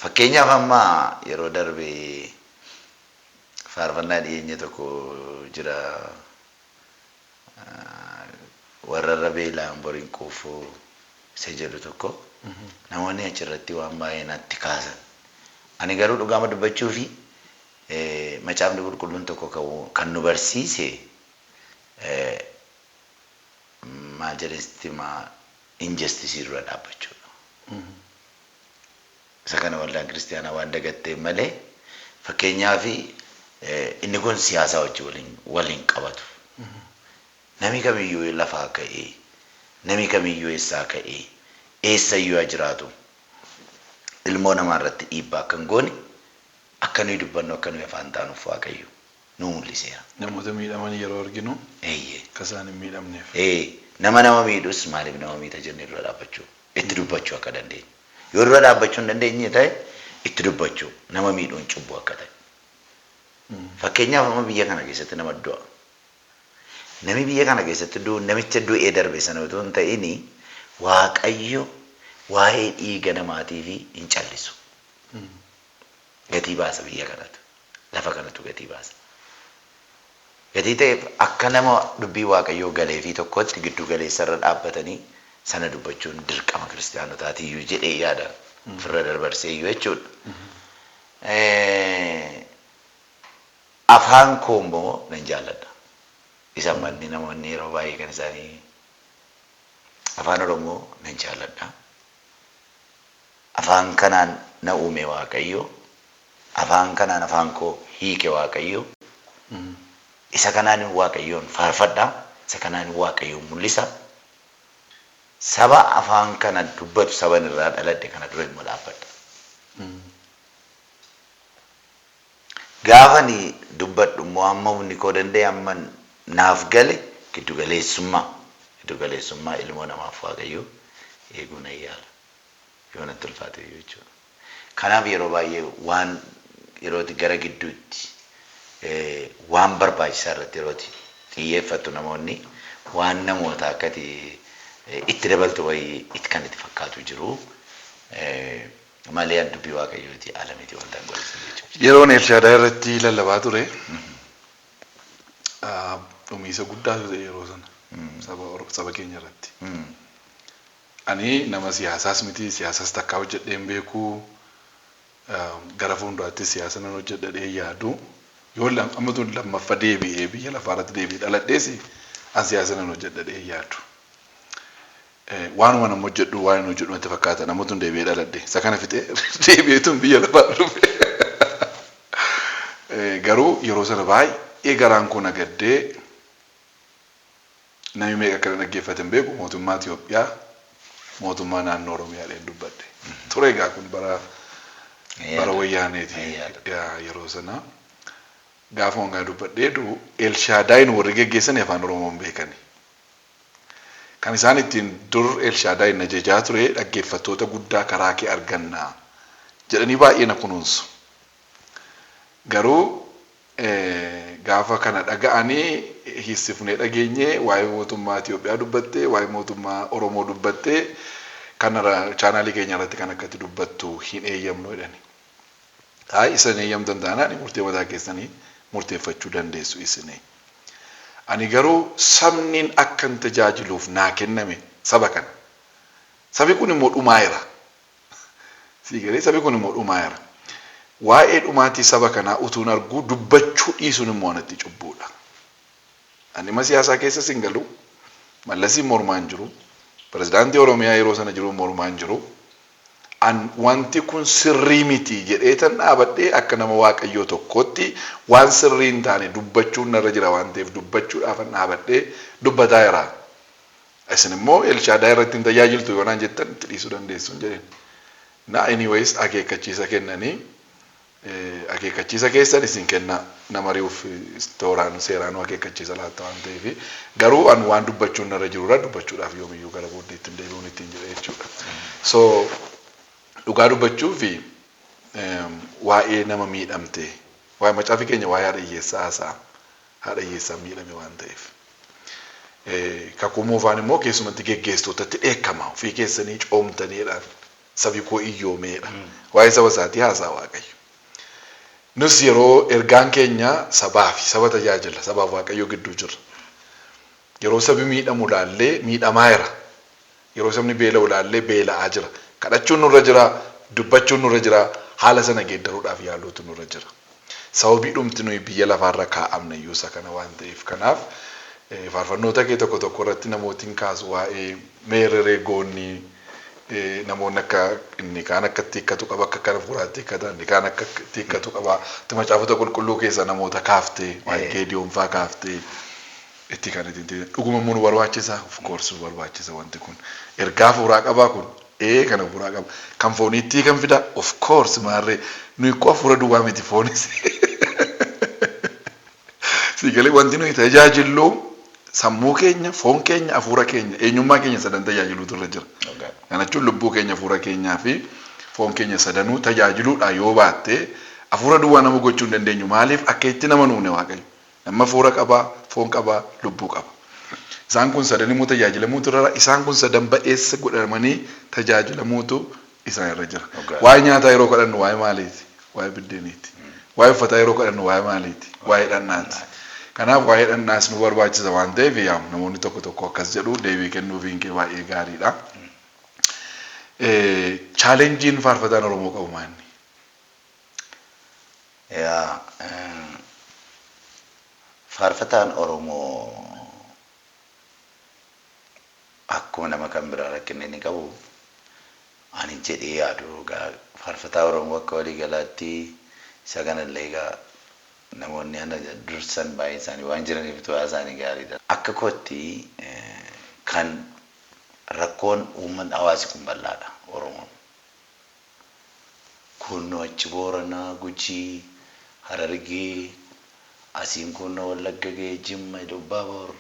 Fakkeenyaaf amma yeroo darbe faarfannaa dhiyeenya tokko jira warra irra beela'an boriin quufu isa jedhu tokko namoonni achirratti waan baay'ee natti kaasan. Ani garuu dhugaama dubbachuu fi macaafni qulqulluun tokko kan nu barsiise maal jedhesti injastisii dura dhaabbachuudha. Isa kana waldaan kiristaanaa waan dagatteen malee fakkeenyaaf inni kun siyaasaa wajjin waliin qabatu. Namni kamiyyuu lafaa ka'ee, namni kamiyyuu eessaa ka'ee, eessayyuu haa jiraatu. Ilmoo namaa irratti dhiibbaa akka hin goone akka nuyi dubbannu akka nuyi afaan taanuuf Waaqayyo nu mul'iseera. Namoota miidhaman yeroo arginu akka isaan hin miidhamneef. Nama nama miidhus maaliif nama miidha jennee dura dhaabbachuu itti dubbachuu akka dandeenyu. Yoo dura dhaabbachuu hin dandeenye ta'e itti dubbachuu nama miidhuun cubbuu akka ta'e. Fakkeenyaaf amma biyya kana keessatti nama du'a. Namni biyya kana keessatti du'u namicha du'ee darbe sana utuu hin ta'in Waaqayyo waa'ee dhiiga namaatiif hin callisu. Gatii baasa biyya kanatu. Lafa kanatu gatii baasa. Gatii ta'eef akka nama dubbii Waaqayyoo galeefii tokkotti giddu galeessarra dhaabbatanii sana dubbachuun dirqama kiristaanotaatiyyuu jedhee yaada ofirra darbarseeyyuu jechuudha. Afaan koo immoo nan jaalladha. Isa manni namoonni yeroo baay'ee kan isaanii afaan Oromoo nan jaalladha. Afaan kanaan na uume Waaqayyo. Afaan kanaan afaan koo hiike Waaqayyo. Isa kanaan Waaqayyoon faarfadha. Isa kanaan Waaqayyoon mul'isa. Saba afaan kana dubbatu saban irraa dhaladhe kana dura immoo dhaabbadha. Gaafa ani dubbadhu immoo hamma humni koo danda'e hamma naaf gale giddu galeessummaa ilmoo namaaf Waaqayyo eeguu nan yaala. Yoo natti ulfaate iyyuu jechuudha. Kanaaf yeroo baay'ee waan yerooti gara gidduutti waan barbaachisaa irratti yerooti xiyyeeffattu namoonni waan namoota akkati itti dabaltu wayii itti kan itti fakkaatu jiru. Malee an dubbii Waaqayyooti ala miti wanta hin godhisin jechuudha. Yeroon Elshaadaay irratti lallabaa ture dhumiisa guddaatu ta'e yeroo sana saba keenya irratti. Ani nama siyaasaas miti siyaasaas takkaa hojjedhee hin beeku gara fuulduraatti siyaasa nan hojjedhee yaadu yoo amma tun lammaffaa deebi'ee biyya lafaa irratti deebi'ee dhaladhees an siyaasa nan hojjedhee yaadu. Waanuma nama hojjedhu waan inni hojjedhu natti fakkaata nama tun deebi'ee dhaladhe isa kana fixee deebi'ee tun biyya lafaa dhufe. Garuu yeroo sana baay'ee garaan koo nagaddee namni meeqa akka dhaggeeffate hin beeku mootummaa Itoophiyaa mootummaa naannoo Oromiyaa dheen dubbadhe. Ture egaa kun bara wayyaaneeti yeroo sana. Gaafa wangaa dubbadhee du'u Elshaadaayin warri geggeessan afaan Oromoon beekani. Kan isaan ittiin dur Elshaadaayin na jajaa ture dhaggeeffattoota guddaa karaa kee argannaa jedhanii baay'ee na kunuunsu. Garuu gaafa kana dhaga'anii hiissifnee dhageenye waa'ee mootummaa Itoophiyaa dubbattee waa'ee mootummaa Oromoo dubbattee kana chaanaalii keenya irratti kan akkatti dubbattu hin eeyyamnu jedhani. Hayi isin eeyyamtan taanaan murtee mataa keessanii murteeffachuu dandeessu isinii. Ani garuu sabniin akkan tajaajiluuf naa kenname saba kana. Sabi kun immoo dhumaa'eera. Sii galee sabi kun immoo dhumaa'eera. Waa'ee dhumaatii saba kanaa utuun arguu dubbachuu dhiisuun immoo anatti cubbuudha. Ani dhimma siyaasaa keessas hin galu, Mallasiin mormaa hin jiru, pirezidaantii Oromiyaa yeroo sana jiru mormaa hin jiru. An wanti kun sirrii miti jedheetan dhaabadhee akka nama Waaqayyoo tokkootti waan sirrii hin taane dubbachuun narra jira waan ta'eef dubbachuudhaafan dhaabadhee dubbataa jira. Isin immoo Elshaadaay irratti hin tajaajiltu yoo naan jettan itti dhiisuu dandeessuun jedheen. Na anyways akeekkachiisa kennanii akeekkachiisa keessan isin kenna nama ari'uuf tooraan seeraanuu akeekkachiisa laatta waan ta'eef garuu an waan dubbachuun narra jirurra dubbachuudhaaf yoomiyyuu gara booddeetti hin deebi'uun ittiin jedhe jechuudha. So dhugaa dubbachuu fi waa'ee nama miidhamte waa'ee macaafi keenya waa'ee haadha hiyyeessaa haasa'a haadha hiyyeessaa miidhame waan ta'eef. Kakuu moofaan immoo keessumatti geggeessitootatti dheekkama ofii keessanii coomtaniidhaan sabi koo iyyoomeedha. Waa'ee saba isaatii haasa'a Waaqayyo. Nus yeroo ergaan keenya sabaa fi saba tajaajila sabaaf Waaqayyo gidduu jirra. Yeroo sabi miidhamu ilaallee miidhamaa jira. Yeroo sabni beela'u ilaallee beela'aa jira. Kadhachuun nurra jira, dubbachuun nurra jira, haala sana geeddaruudhaaf yaaluutu nurra jira. Sababii dhumti nuyi biyya lafaarra kaa'amne iyyuu isa kana waan ta'eef kanaaf faarfannoota kee tokko tokko irratti namootiin kaasu waa'ee meerree goonni namoonni akka inni kaan akka itti hiikkatu qaba akka kana fuuraatti hiikkata inni kaan akka itti hiikkatu qaba. Itti macaafota qulqulluu keessa namoota kaaftee waa'ee Geediyoon faa kaaftee itti kan ittiin dhuguma immoo nu barbaachisa of course nu barbaachisa wanti kun ergaa fuuraa qabaa kun kana fuuraa qaba kan fooniitti kan fida of course maarree nuyi koo hafuura duwwaa miti foonis. Siigalee wanti nuyi tajaajillu sammuu keenya foon keenya hafuura keenya eenyummaa keenya sadan tajaajiluutu irra jira. Kana jechuun lubbuu keenya hafuura keenyaa fi foon keenya sadanuu tajaajiluudha yoo baatte hafuura duwwaa nama gochuu hin dandeenyu maaliif akka itti nama nuune Waaqayyo. Nama hafuura qabaa, foon qabaa, lubbuu qaba. Isaan kun sadan immoo tajaajilamuutu irra isaan kun sadan ba'eessa godhamanii tajaajilamuutu isaan irra jira. Waa'ee nyaataa yeroo kadhannu waa'ee maaliiti? Waa'ee biddeeniiti. Waa'ee uffataa yeroo kadhannu waa'ee maaliiti? Waa'ee dhannaati. Kanaaf waa'ee dhannaas nu barbaachisa waan ta'eef yaa namoonni tokko tokko akkas jedhu deebii kennuufiin kee baay'ee gaariidha. Chaalenjiin faarfataan Oromoo qabu maali? Yaa faarfataan Oromoo akkuma nama kan biraa rakkinni inni qabu ani jedhee yaadu egaa faarfataa Oromoo akka waliigalaatti isa kanallee egaa namoonni ana dursan baay'een isaanii waan jiraniif tu'aa isaanii gaariidha. Akka kootti kan rakkoon uummanni hawaasi kun bal'aadha Oromoon. Kunnoo achi Booranaa, Gujii, Harargee, asiin kunnoo Wallagga ga'e, Jimma, Ilubbaabor,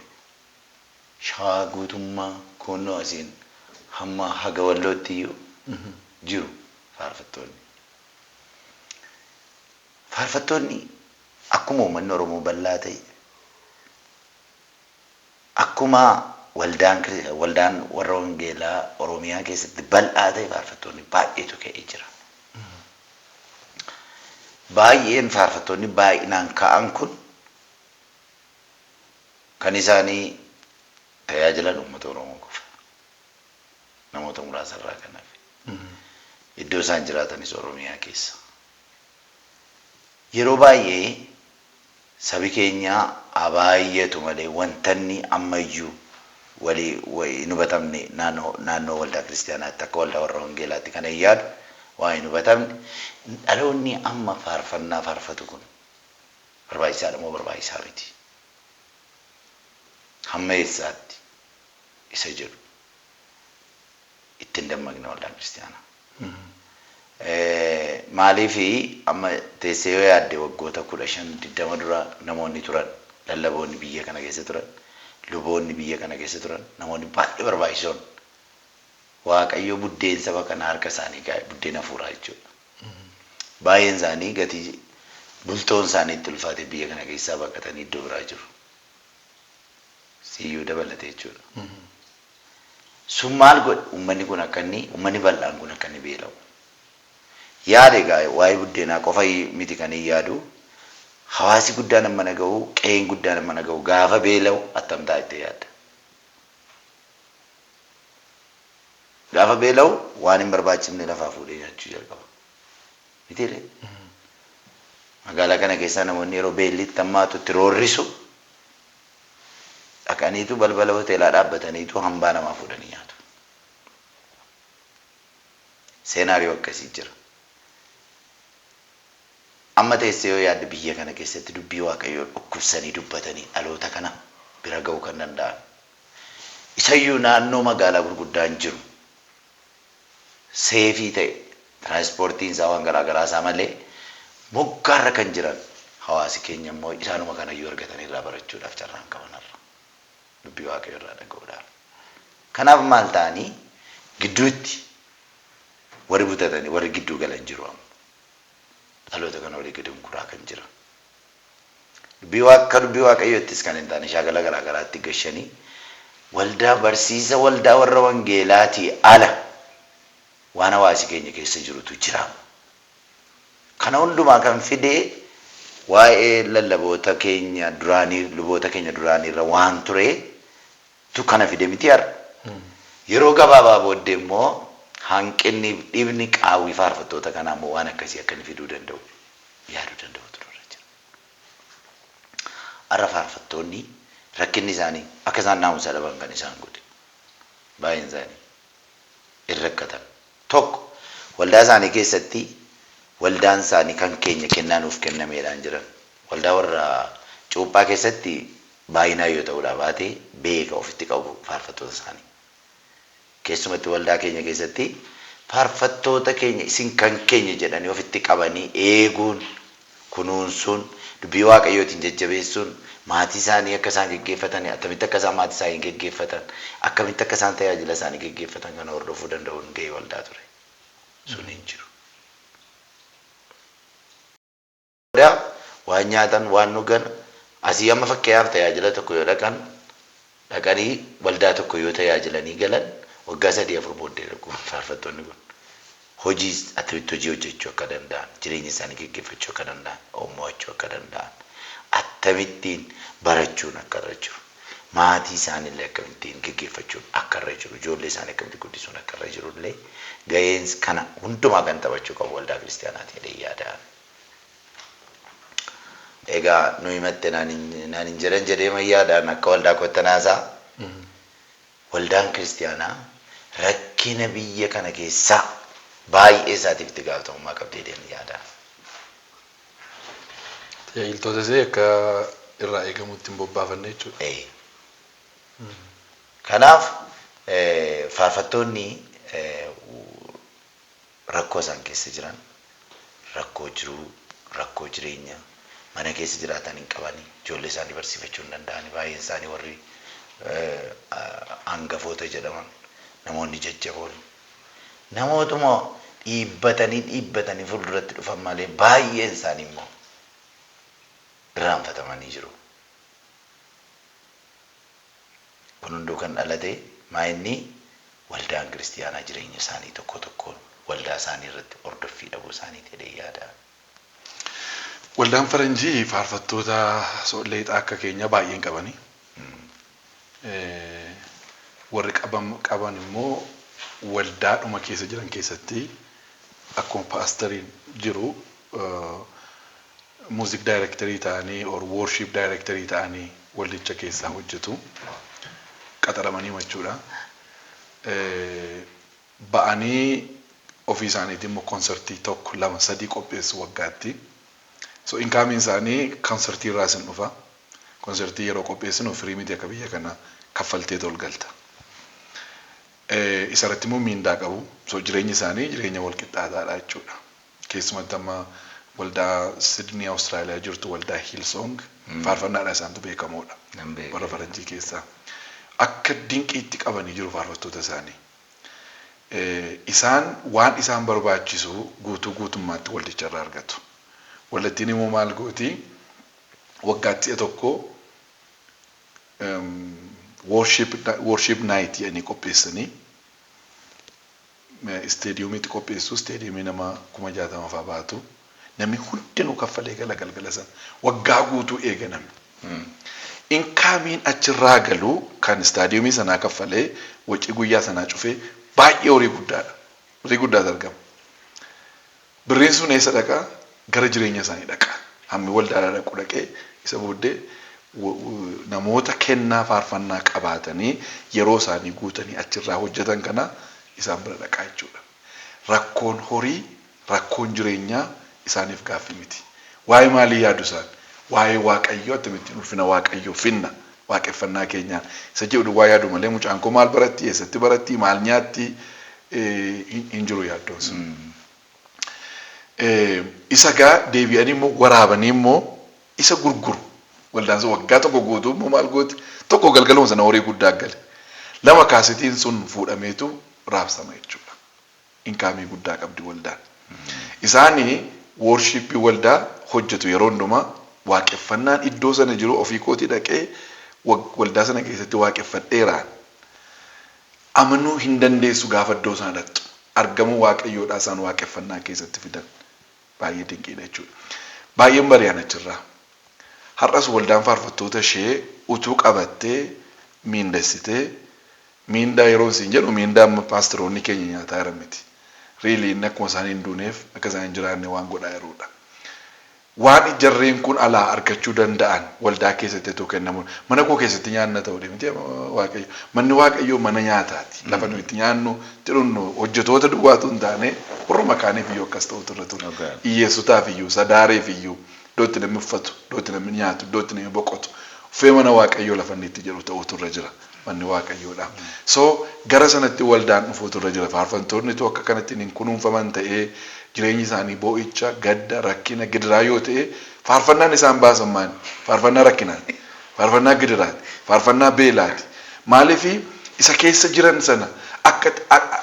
Shawaa guutummaa kunnoo asiin hamma haga Wallootti iyyuu jiru faarfattoonni. Faarfattoonni akkuma uummanni Oromoo bal'aa ta'e akkuma waldaan warra wangeelaa Oromiyaa keessatti bal'aa ta'e faarfattoonni baay'eetu ka'ee jira. Baay'een faarfattoonni baay'inaan ka'an kun kan isaanii tajaajilan uummata Oromoo qofa. Namoota muraasa irraa kan hafe. Iddoo isaan jiraatanis Oromiyaa keessa. Yeroo baay'ee sabi keenya baay'eetu malee wantanni ammayyuu walii hin hubatamne naannoo waldaa kiristaanaatti akka waldaa warra wangeelaatti kan hin yaadu waa hin hubatamne dhaloonni amma faarfannaa faarfatu kun barbaachisaadha moo barbaachisaa miti? Hamma eessaatti isa jedhu ittiin dammaqne waldaan kiristaanaa. Maaliifi amma teessee yoo yaadde waggoota 15, 20 dura namoonni turan, lallaboonni biyya kana keessa turan, luboonni biyya kana keessa turan, namoonni baay'ee barbaachisoon Waaqayyo buddeen saba kana harka isaanii kaa'e, buddeen hafuuraa jechuudha. Baay'een isaanii gatii bultoon isaanii itti ulfaate biyya kana keessaa baqatanii iddoo biraa jiru. Siyyuu dabalatee jechuudha. Sun maal godhe? Uummanni kun akka inni, uummanni bal'aan kun akka inni beela'u. Yaada egaa waa'ee buddeenaa qofa miti kan hin yaadu. Hawaasi guddaan amma na ga'u, qe'een guddaan amma na ga'u gaafa beela'u attam ta'a jettee yaadda? Gaafa beela'u waan hin barbaachifne lafaa fuudhee nyaachuu jalqaba. Mitiiree? Magaalaa kana keessaa namoonni yeroo beelli itti hammaatu, itti roorrisu, dhaqaniitu balbala hoteelaa dhaabbataniitu hambaa namaa fuudhanii nyaatu. Scenario akkasii jira. Amma teessee yoo yaadde biyya kana keessatti dubbii Waaqayyoo dhukkubsanii dubbatanii dhaloota kana bira ga'uu kan danda'an, isayyuu naannoo magaalaa gurguddaan jiru safe ta'e, tiraanspoortiin isaa waan garaa garaa isaa malee, moggaarra kan jiran hawaasi keenya immoo isaanuma kanayyuu argatanii irraa barachuudhaaf carraan qaban har'a dubbii Waaqayyoo irraa dhaga'uudhaaf. Kanaaf maal ta'anii gidduutti warri butatanii, warri gidduu galan jiru, amma dhaloota kana walii gadi hunkuraa kan jiran. Dubbii akka dubbii Waaqayyoottis kan hin taane shaakala garaa garaatti gashanii waldaa barsiisa waldaa warra wangeelaatii ala waan hawaasi keenya keessa jirutu jira. Kana hundumaa kan fidee waa'ee lallaboota keenya duraanii, luboota keenya duraanii irra waan ture tu kana fide miti har'a. Yeroo gabaabaa booddee immoo hanqinni, dhibni, qaawwii faarfattoota kanaa immoo waan akkasii akka inni fiduu danda'u yaaduu danda'utu nurra jira. Har'a faarfattoonni rakkinni isaanii akka isaan naamusa dhaban kan isaan godhe, baay'een isaanii hin rakkatan. Tokko, waldaa isaanii keessatti waldaan isaanii kan keenya, kennaa nuuf kennameedhaan jiran. Waldaa warra cuuphaa keessatti baay'inaan yoo ta'uudhaa baate beeka ofitti qabu faarfattoota isaanii. Keessumatti waldaa keenya keessatti faarfattoota keenya isin kan keenya jedhanii ofitti qabanii eeguun, kunuunsuun, dubbii Waaqayyootiin jajjabeessuun, maatii isaanii akka isaan geggeeffatan, akkamitti akka isaan maatii isaanii geggeeffatan, akkamitti akka isaan tajaajila isaanii geggeeffatan kana hordofuu danda'uun gahee waldaa ture. Sun hin jiru. Waan nyaatan, waan dhugan asii amma fakkeenyaaf tajaajila tokko yoo dhaqan, dhaqanii waldaa tokko yoo tajaajilanii galan, waggaa 3, 4 booddee dhaqu faarfattoonni kun. Hojii akkamitti hojii hojjechuu akka danda'an, jireenya isaanii geggeeffachuu akka danda'an, mo'achuu akka danda'an, akkamittiin barachuun akka irra jiru, maatii isaaniillee akkamittiin geggeeffachuun akka irra jiru, ijoollee isaanii akkamitti guddisuun akka irra jiru illee gaheen kana hundumaa kan taphachuu qabu waldaa kiristaanaati jedhee yaadaan. Egaa nu himatte naan hin jedhan jedhee mayyaadhaan akka waldaa kottanaasaa. Waldaan kiristaanaa rakkina biyya kana keessaa baay'ee isaatiif itti gaafatamummaa qabdi jedheen yaada. Tajaajiltoota ishee akka irraa eegamutti hin bobbaafanne jechuudha. Kanaaf faarfattoonni rakkoo isaan keessa jiran, rakkoo jiruu, rakkoo jireenya, mana keessa jiraatan hin qabani, ijoollee isaanii barsiifachuu hin danda'ani, baay'een isaanii warri hangafoota jedhaman, namoonni jajjaboon, namootuma dhiibbatanii dhiibbatanii fuulduratti dhufan malee baay'een isaanii immoo irraanfatamanii jiru. Kun hunduu kan dhalate maa inni waldaan kiristiyaanaa jireenya isaanii tokko tokkoon waldaa isaanii irratti hordoffii dhabuu isaanii jedhee yaada. Waldaan faranjii faarfattoota leexaa akka keenyaa baay'een qabani. Warri qaban immoo waldaadhuma keessa jiran keessatti akkuma paastariin jiru music directorii ta'anii or worship directorii ta'anii waldicha keessaa hojjetu. Qaxaramanii jechuudha. Ba'anii ofii isaaniitiin immoo konsertii tokko, lama, sadii qopheessu waggaatti. So incomeiin isaanii konsertii irraas hin dhufa. Konsertii yeroo qopheessinu firii miti, akka biyya kana kaffaltee tol galta. Isarratti immoo miindaa qabu. So jireenyi isaanii jireenya wal qixxaataadha jechuudha. Keessumatti amma waldaa Sidnii Awustiraaliyaa jirtu, waldaa Hillsong, faarfannaadha isaantu beekamoodha. Nan beeka. Warra faranjii keessaa. Akka dinqiitti qabanii jiru faarfattoota isaanii. Isaan waan isaan barbaachisu guutuu guutummaatti waldicharraa argatu. Waldattiin immoo maal gooti? Waggaatti si'a tokko worship night jedhanii qopheessanii isteediyuumiitti qopheessu. Isteediyuumii nama 60,000 fa'aa baatu. Namni hundinuu kaffalee gala galgala sana. Waggaa guutuu eega namni. Incomeiin achirraa galu kan istaadiyoomii sanaa kaffalee wacii guyyaa sanaa cufee baay'ee horii guddaadha. Horii guddaatu argama. Birriin sun eessa dhaqaa? Gara jireenya isaanii dhaqa. Hammi waldaadhaa dhaqu dhaqee isa booddee namoota kennaa faarfannaa qabaatanii yeroo isaanii guutanii achirraa hojjetan kana isaan bira dhaqaa jechuudha. Rakkoon horii, rakkoon jireenyaa isaaniif gaaffii miti. Waa'ee maalii yaadu isaan? Waa'ee Waaqayyoo, akkamittiin ulfina Waaqayyoo finna waaqeffannaa keenyaan isa jedhu duwwaa yaadu malee mucaan koo maal baratti, eessatti baratti, maal nyaatti hin jiru yaaddoon sun. Isa gaa deebi'anii immoo waraabanii immoo isa gurguru. Waldaan sun waggaa tokko guutuu immoo maal gooti? Tokko, galgaluma sana horii guddaa gale. Lama, kaasetiin sun fuudhameetu raabsama jechuudha. Incomeii guddaa qabdi waldaan. Isaanii worshipii waldaa hojjetu yeroo hundumaa. Waaqeffannaan iddoo sana jiru, ofii kootii dhaqee waldaa sana keessatti waaqeffadheeraan. Amanuu hin dandeessu gaafa iddoo sana dhaqxu. Argamuu Waaqayyoodhaa isaan waaqeffannaa keessatti fidan. Baay'ee dinqiidha jechuudha. Baay'een bari'an achirraa. Har'as waldaan faarfattoota ishee utuu qabattee miindessitee, miindaa yeroo isin jedhu miindaa amma paasteroonni keenya nyaataa jiran miti. Really, inni akkuma isaan hin duuneef akka isaan hin jiraanne waan godhaa jiruudha. Waan jarreen kun alaa argachuu danda'an waldaa keessatti otoo kennamu, mana koo keessatti nyaanna ta'uu miti Waaqayyo. Manni Waaqayyoo mana nyaataati. Lafa nuyi itti nyaannu, itti dhugnu, hojjetoota duwwaatu hin taane warruma kaaniif iyyuu akkas ta'utu irra ture. Hiyyeessotaaf iyyuu, sadaareef iyyuu, iddoo itti namni uffatu, iddoo itti namni nyaatu, iddoo itti namni boqotu. Uffee mana Waaqayyoo lafa inni itti jedhu ta'utu irra jira. Manni Waaqayyoodha. So gara sanatti waldaan dhufuutu irra jira. Faarfattoonni akka kanatti hin kunuunfaman ta'ee jireenyi isaanii boo'icha, gadda, rakkina, gidiraa yoo ta'e, faarfannaan isaan baasan maali? Faarfannaa rakkinaati. Faarfannaa gidiraati. Faarfannaa beelaati. Maaliifi isa keessa jiran sana akka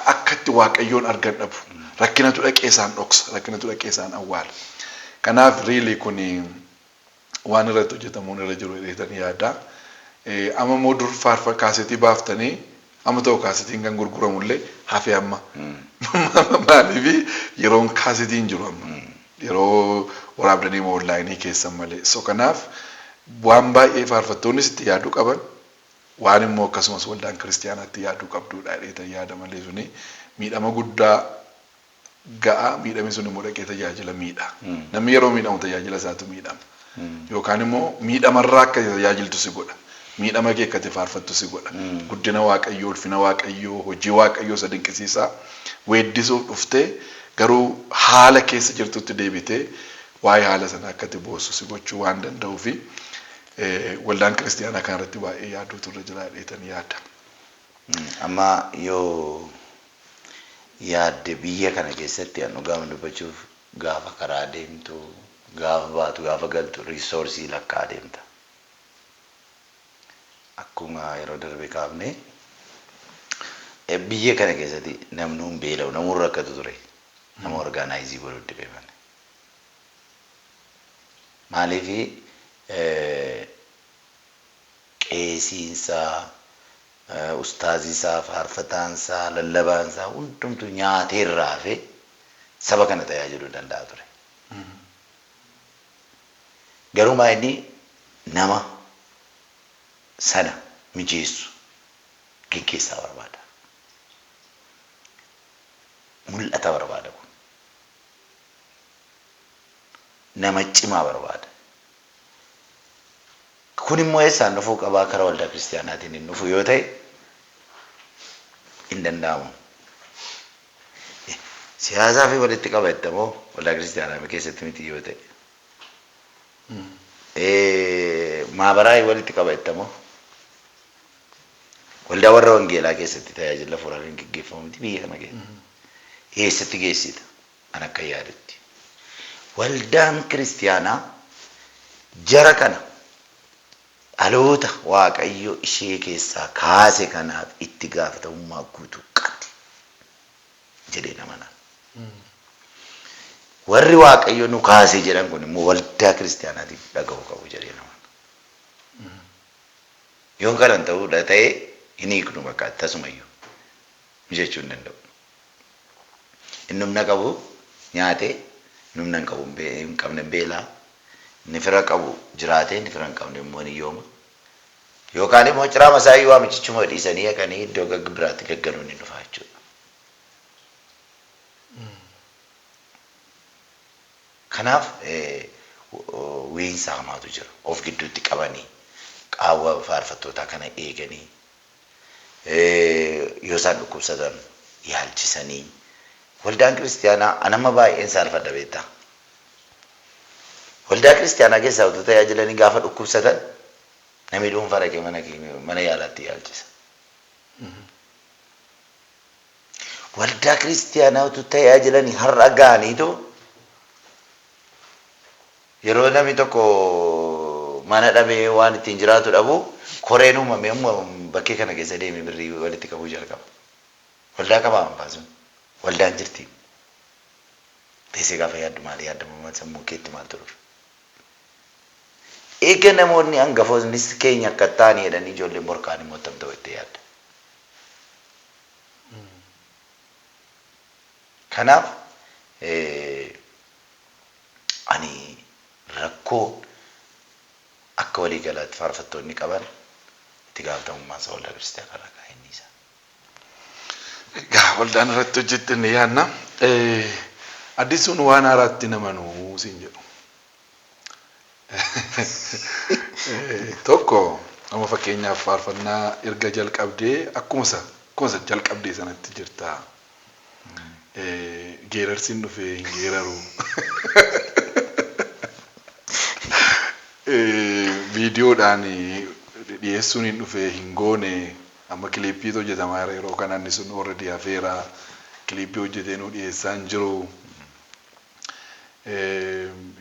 akkatti Waaqayyoon argan dhabu. Rakkinatu dhaqee isaan dhoksa. Rakkinatu dhaqee isaan awwaala. Kanaaf really kuni waan irratti hojjetamuun irra jiru jedheetan yaada. Amma immoo dur faarfa kaasetii baaftanii amma ta'u kaasetiin kan gurguramullee hafe amma. Maaliifi yeroon kaasetiin jiru amma. Yeroo waraabdanii onlineii keessan malee. So kanaaf waan baay'ee faarfattoonnis itti yaaduu qaban, waan immoo akkasumas waldaan kiristiyaanaatti yaaduu qabdudha jedheetan yaada malee suni miidhama guddaa ga'a. Miidhamni sun immoo dhaqee tajaajila miidha. Namni yeroo miidhamu tajaajila isaatu miidhama. Yookaan immoo miidhamarraa akka tajaajiltu si godha. Miidhama kee akka ati faarfattu si godha. Guddina Waaqayyoo, ulfina Waaqayyoo, hojii Waaqayyoo isa dinqisiisaa weeddisuuf dhuftee garuu haala keessa jirtutti deebitee waa'ee haala sana akka ati boossu si gochuu waan danda'uufi waldaan kiristiyaanaa kanarratti baay'ee yaaduutu irra jira jedheetan yaada. Amma yoo yaadde, biyya kana keessatti an dhugaama dubbachuuf gaafa karaa deemtu, gaafa baatu, gaafa galtu resourceii lakkaa deemta. Akkuma yeroo darbe kaafne, biyya kana keessatti namni hin beela'u, namuu rakkatu ture. Nama organizeii godhu dhibe malee. Maaliifi qeesiinsaa, ustaaziisaa, faarfataansaa, lallabaansaa hundumtu nyaatee irraa hafee saba kana tajaajiluu danda'a ture. Garuu maa inni nama sana mijeessu geggeessaa barbaada. Mul'ata barbaada kun. Nama cimaa barbaada. Kun immoo eessaan dhufuu qabaa? Karaa waldaa kiristiyaanaatiin hin dhufu yoo ta'e hin danda'amu. Siyaasaa fi walitti qaba jettamoo waldaa kiristiyaanaa keessatti miti yoo ta'e. Maabaraa walitti qaba jettamoo. Waldaa warra wangeelaa keessatti tajaajila hafuuraa kan geggeeffamu miti biyya kana keessa. Eessatti geessita? An akka yaadutti. Waldaan kiristiyaanaa jara kana dhaloota Waaqayyo ishee keessaa kaase kanaaf itti gaafatamummaa guutuu qabdi jedheen amana. Warri Waaqayyo nu kaase jedhan kun immoo waldaa kiristiyaanaatiif dhaga'uu qabu jedheen amana. Yoo kana hin ta'uudha ta'e hin hiiknu bakka tasumayyuu mijachuu hin danda'u. Inni humna qabu nyaate, inni humna hin qabu hin qabne beelaa, inni fira qabu jiraate, inni fira hin qabne immoo ni yooma. Yookaan immoo ciraa masaayyuu waamichichuma dhiisanii haqanii iddoo biraatti gaggaluun ni dhufa jechuudha. Kanaaf wiinsa hamaatu jira. Of gidduutti qabanii qaawwa faarfattootaa kana eeganii yoo isaan dhukkubsatan yaalchisanii waldaan kiristiyaanaa anamma baay'een saalfadha beektaa. Waldaa kiristiyaanaa keessaa utuu tajaajilanii gaafa dhukkubsatan namni dhuunfaa dhaqee mana yaalaatti yaalchisa. Waldaa kiristiyaanaa utuu tajaajilanii har'a ga'aniitu yeroo namni tokko mana dhabee waan ittiin jiraatu dhabu koreen uumamee bakkee kana keessa deemee birrii walitti qabuu jalqaba. Waldaa qabaa baasuun waldaan jirti. Teessee gaafa yaaddu maali yaadda sammuu keetti maaltu dhufa? Eega namoonni hangafoonnis keenya akka ta'anii jedhanii ijoolleen borkaan immoo tam ta'u itti yaadda. Kanaaf ani rakkoo akka waliigalaatti faarfattoonni qaban itti gaafatamummaan isaa waldaa kiristiyaanaa irra kaa'e inni isaa. Egaa waldaan irratti hojjette ni yaadna. Addisuun waan haaraatti namanuu siin jedhu. Tokko amma fakkeenyaaf faarfannaa erga jalqabdee akkuma isa jalqabdee sanatti jirta. Geerarsiin dhufee hin geeraru. Viidiyoodhaan dhiyeessuun hin dhufee hin goone amma kiliippiitu hojjetamaa jira yeroo kana inni sun already hafeera. Kiliippii hojjetee nu dhiyeessaa hin jiru.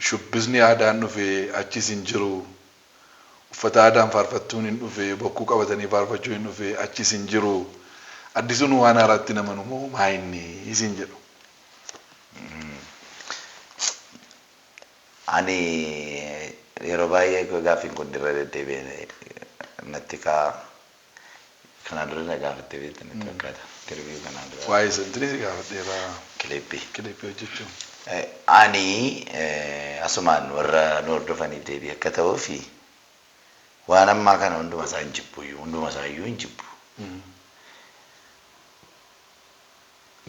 Shubbisni aadaan dhufee achis hin jiru. Uffata aadaan faarfattuun hin dhufee bokkuu qabatanii faarfachuu hin dhufee achis hin jiru. Addisuun waan haaraatti namanu moo maa inni isin jedhu. Ani yeroo baay'ee gaaffiin kun irra deddeebi'ee natti ka'a. Kanaan dura na gaafattee beektu natti fakkaata. Interview kanaan dura. Waa'ee santinis gaafadheera. Kiliippii. Kiliippii hojjechuun. Ani asumaan warra nu hordofaniif deebii akka ta'uufi waan ammaa kana hunduma isaa hin jibbu hunduma isaa iyyuu hin jibbu.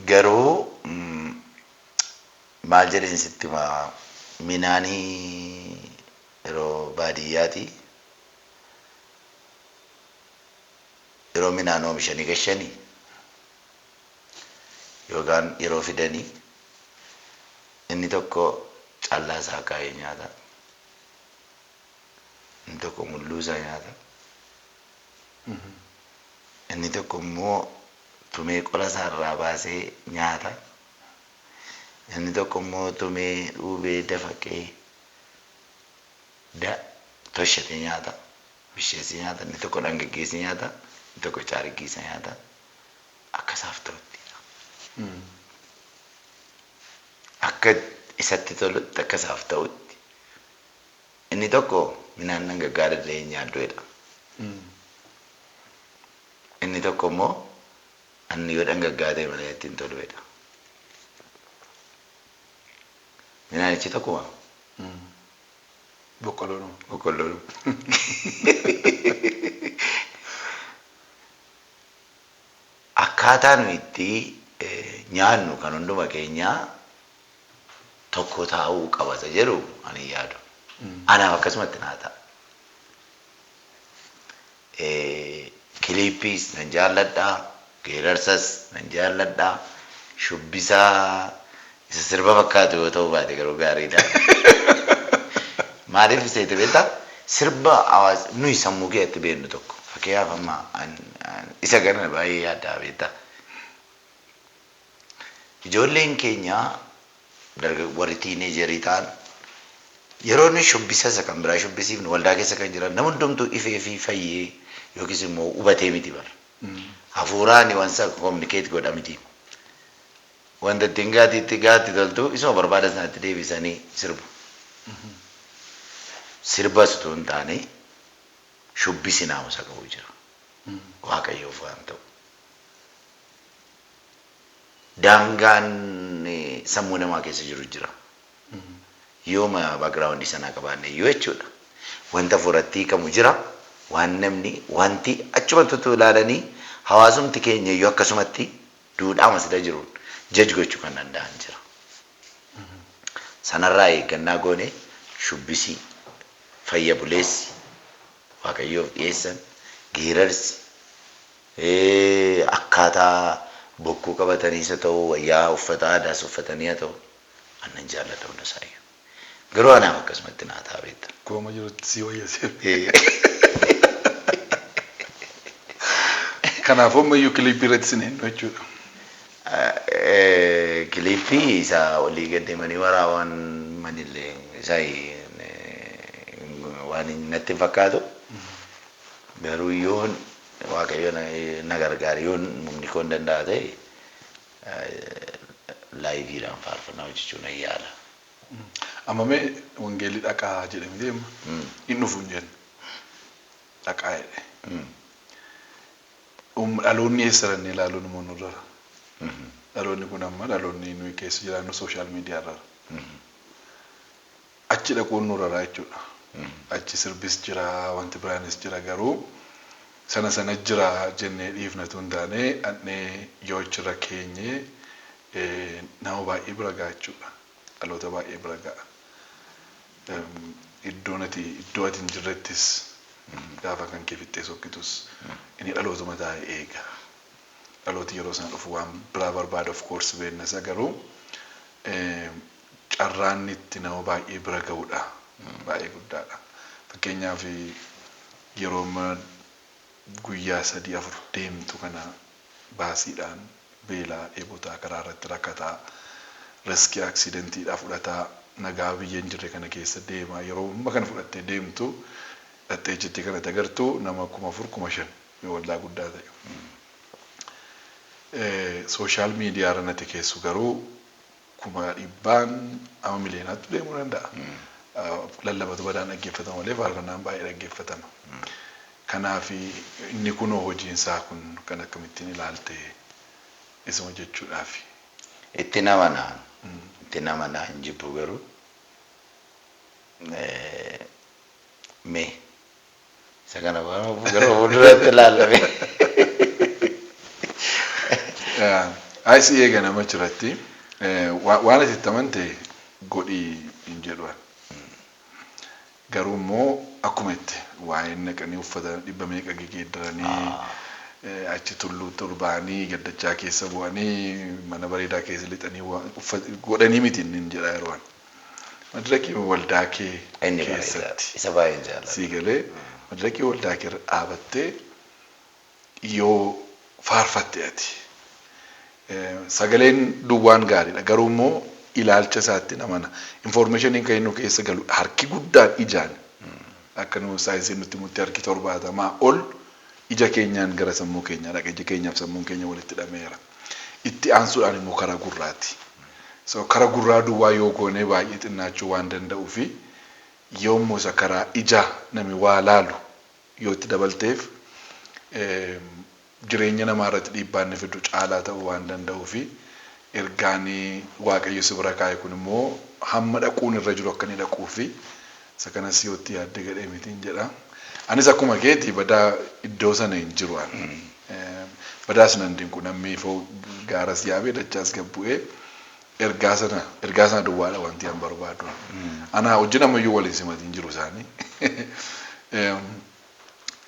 Garuu maal jedheen sitti himaa minaanii yeroo baadiyyaati yeroo minaan oomishanii gashanii yookaan yeroo fidanii inni tokko callaa isaa kaa'ee nyaata. Inni tokko mulluu isaa nyaata. Inni tokko immoo tumee qola isaa irraa baasee nyaata. Inni tokko immoo tumee dhuubee dafaqee toshatee nyaata. Bisheessee nyaata. Inni tokko dhangaggeessee nyaata. Inni tokko caargiisa nyaata. Akka isaaf ta'utti. Akka isatti tolutti akka isaaf ta'utti. Inni tokko midhaan dhangaggaa illee hin nyaaddu jedha. Inni tokko immoo anni yoo dhangaggaa ta'e malee ittiin tolu jedha. Midhaanichi tokkuma. Boqqolloodhuma. Boqqolloodhuma. Akkaataa nu itti nyaannu kan hunduma keenyaa tokko taa'uu qaba isa jedhu ani yaadu. Anaaf akkasumatti naa ta'a. Kiliippiis nan jaalladha, geerarsas nan jaalladha, shubbisaa isa sirba fakkaatu yoo ta'u baate garuu gaariidha. Maaliif seete beektaa? Sirba hawaasa nuyi sammuu keessatti beeknu tokko. Fakkeenyaaf amma isa kana baay'ee yaaddaa beektaa. Ijoolleen keenya warri teenagerii ta'an yeroo inni shubbisa isa kan biraa shubbisiifnu waldaa keessa kan jiran nama hundumtuu ifee fi fayyee yookiis immoo hubatee miti bara. Hafuuraan wanta communicate godha miti. Wanta ittiin gaatiitti gaatti toltu isuma barbaada sanatti deebisanii sirbu. Sirbas utuu hin taane shubbisi naamusa qabu jira. Waaqayyoof waan ta'u. Daangaan sammuu namaa keessa jiru jira. Yooma background sanaa qabaanne iyyuu jechuudha. Wanta hafuuratti hiikamu jira. Waan namni wanti achumatti utuu ilaalanii hawaasumti keenya iyyuu akkasumatti duudhaama sida jiruun judge gochuu kan danda'an jira. Sanarraa eeggannaa goone shubbisii fayya buleessi Waaqayyoof dhiyeessan geerarsi akkaataa bokkuu qabataniis haa ta'u wayyaa uffata aadaas uffatanii haa ta'u annan jaalladha hunda isaayyuu. Garuu anaaf akkasumatti naa ta'a beekta. Kooma jirutti si wayya. Kanaafuu ammayyuu kiliippii irratti sin eenyu jechuudha. Kiliippii isa olii gad deemanii waraaban manillee isa waan natti hin fakkaatu. Garuu yoon Waaqayyo na gargaare yoon humni koo hin danda'a ta'e liveiidhaan faarfannaa hojjechuu nan yaala. Amma mee wangeelli dhaqaa jedhame deema. Hin dhufu hin jenne. Dhaqaa jedhe. Dhaloonni eessa dhannee ilaaluun immoo nurra. Dhaloonni kun amma dhaloonni nuyi keessa jiraannu social media irra. Achi dhaquun nurra jechuudha. Achi sirbis jira, wanti biraanis jira, garuu sana sana jira jennee dhiifnatu hin taane dhaqnee yoo achirra keenye nama baay'ee bira ga'a jechuudha. Dhaloota baay'ee bira ga'a. Iddoon ati iddoo ati hin jirrettis gaafa kan kee fixxee sokkitus inni dhalootuma taa'ee eega. Dhalooti yeroo sana dhufu waan biraa barbaada, of course beekna isa, garuu carraan itti nama baay'ee bira ga'udha. Baay'ee guddaadha. Fakkeenyaaf yeroo guyyaa 3 4 deemtu kana baasiidhaan beelaa dheebotaa karaa irratti rakkataa riskii accidentiidhaa fudhataa nagaa biyya hin jirre kana keessa deemaa yeroo amma kana fudhattee deemtu dhattee jettee kanatti agartu nama 4,000 5,000 yoo waldaa guddaa ta'e. Social media irra natti keessu garuu kuma dhibbaan amma miliyoonaatti deemuu danda'a. Lallabatu badaan dhaggeeffatama malee faarfannaan baay'ee dhaggeeffatama. Kanaaf inni kunoo hojiin isaa kun kan akkamittiin ilaalte isuma jechuudhaafi. Itti namanaa. Itti namanaa hin jibbu, garuu mee isa kana gara fuulduratti ilaallame. Ai si eega nama achirratti waan ati itti amante godhii hin jedhu. Garuu immoo akkuma itti waa'een naqanii uffata dhibba meeqa geeddaranii achi tulluutti ol ba'anii gaddachaa keessa bu'anii mana bareedaa keessa lixanii uffata godhanii miti inni jedha yeroo ani. Madirakii waldaa kee Inni bareedaa. keessatti Isa baay'een jaalladha. sii galee madirakii waldaa kee irra dhaabattee yoo faarfatte ati. Sagaleen duwwaan gaariidha, garuu immoo ilaalcha isaatti namana. Informationiin kan inni keessa galu harki guddaan ijaan, akka nu saayinsiin nutti himutti harki 70 ol ija keenyaan gara sammuu keenyaa dhaqa. Ija keenyaaf sammuun keenya walitti hidhameera. Itti aansuudhaan immoo karaa gurraati. So karaa gurraa duwwaa yoo goone baay'ee xinnaachuu waan danda'uu fi yommuu isa karaa ijaa nami waa laalu yoo itti dabalteef jireenya namaa irratti dhiibbaa inni fidu caalaa ta'uu waan danda'uu fi ergaan Waaqayyo si bira kaa'e kun immoo hamma dhaquun irra jiru akka inni dhaquu fi isa kanas yoo itti yaadde gadhee mitiin jedha. Anis akkuma keeti badaa iddoo sana hin jiru ani. Badaas nan dinqu, namni foo gaaras yaabee dachaas gad bu'ee ergaa sana duwwaadha wanti an barbaadu. Ana hojii ammayyuu waliin simatiin jiru isaanii.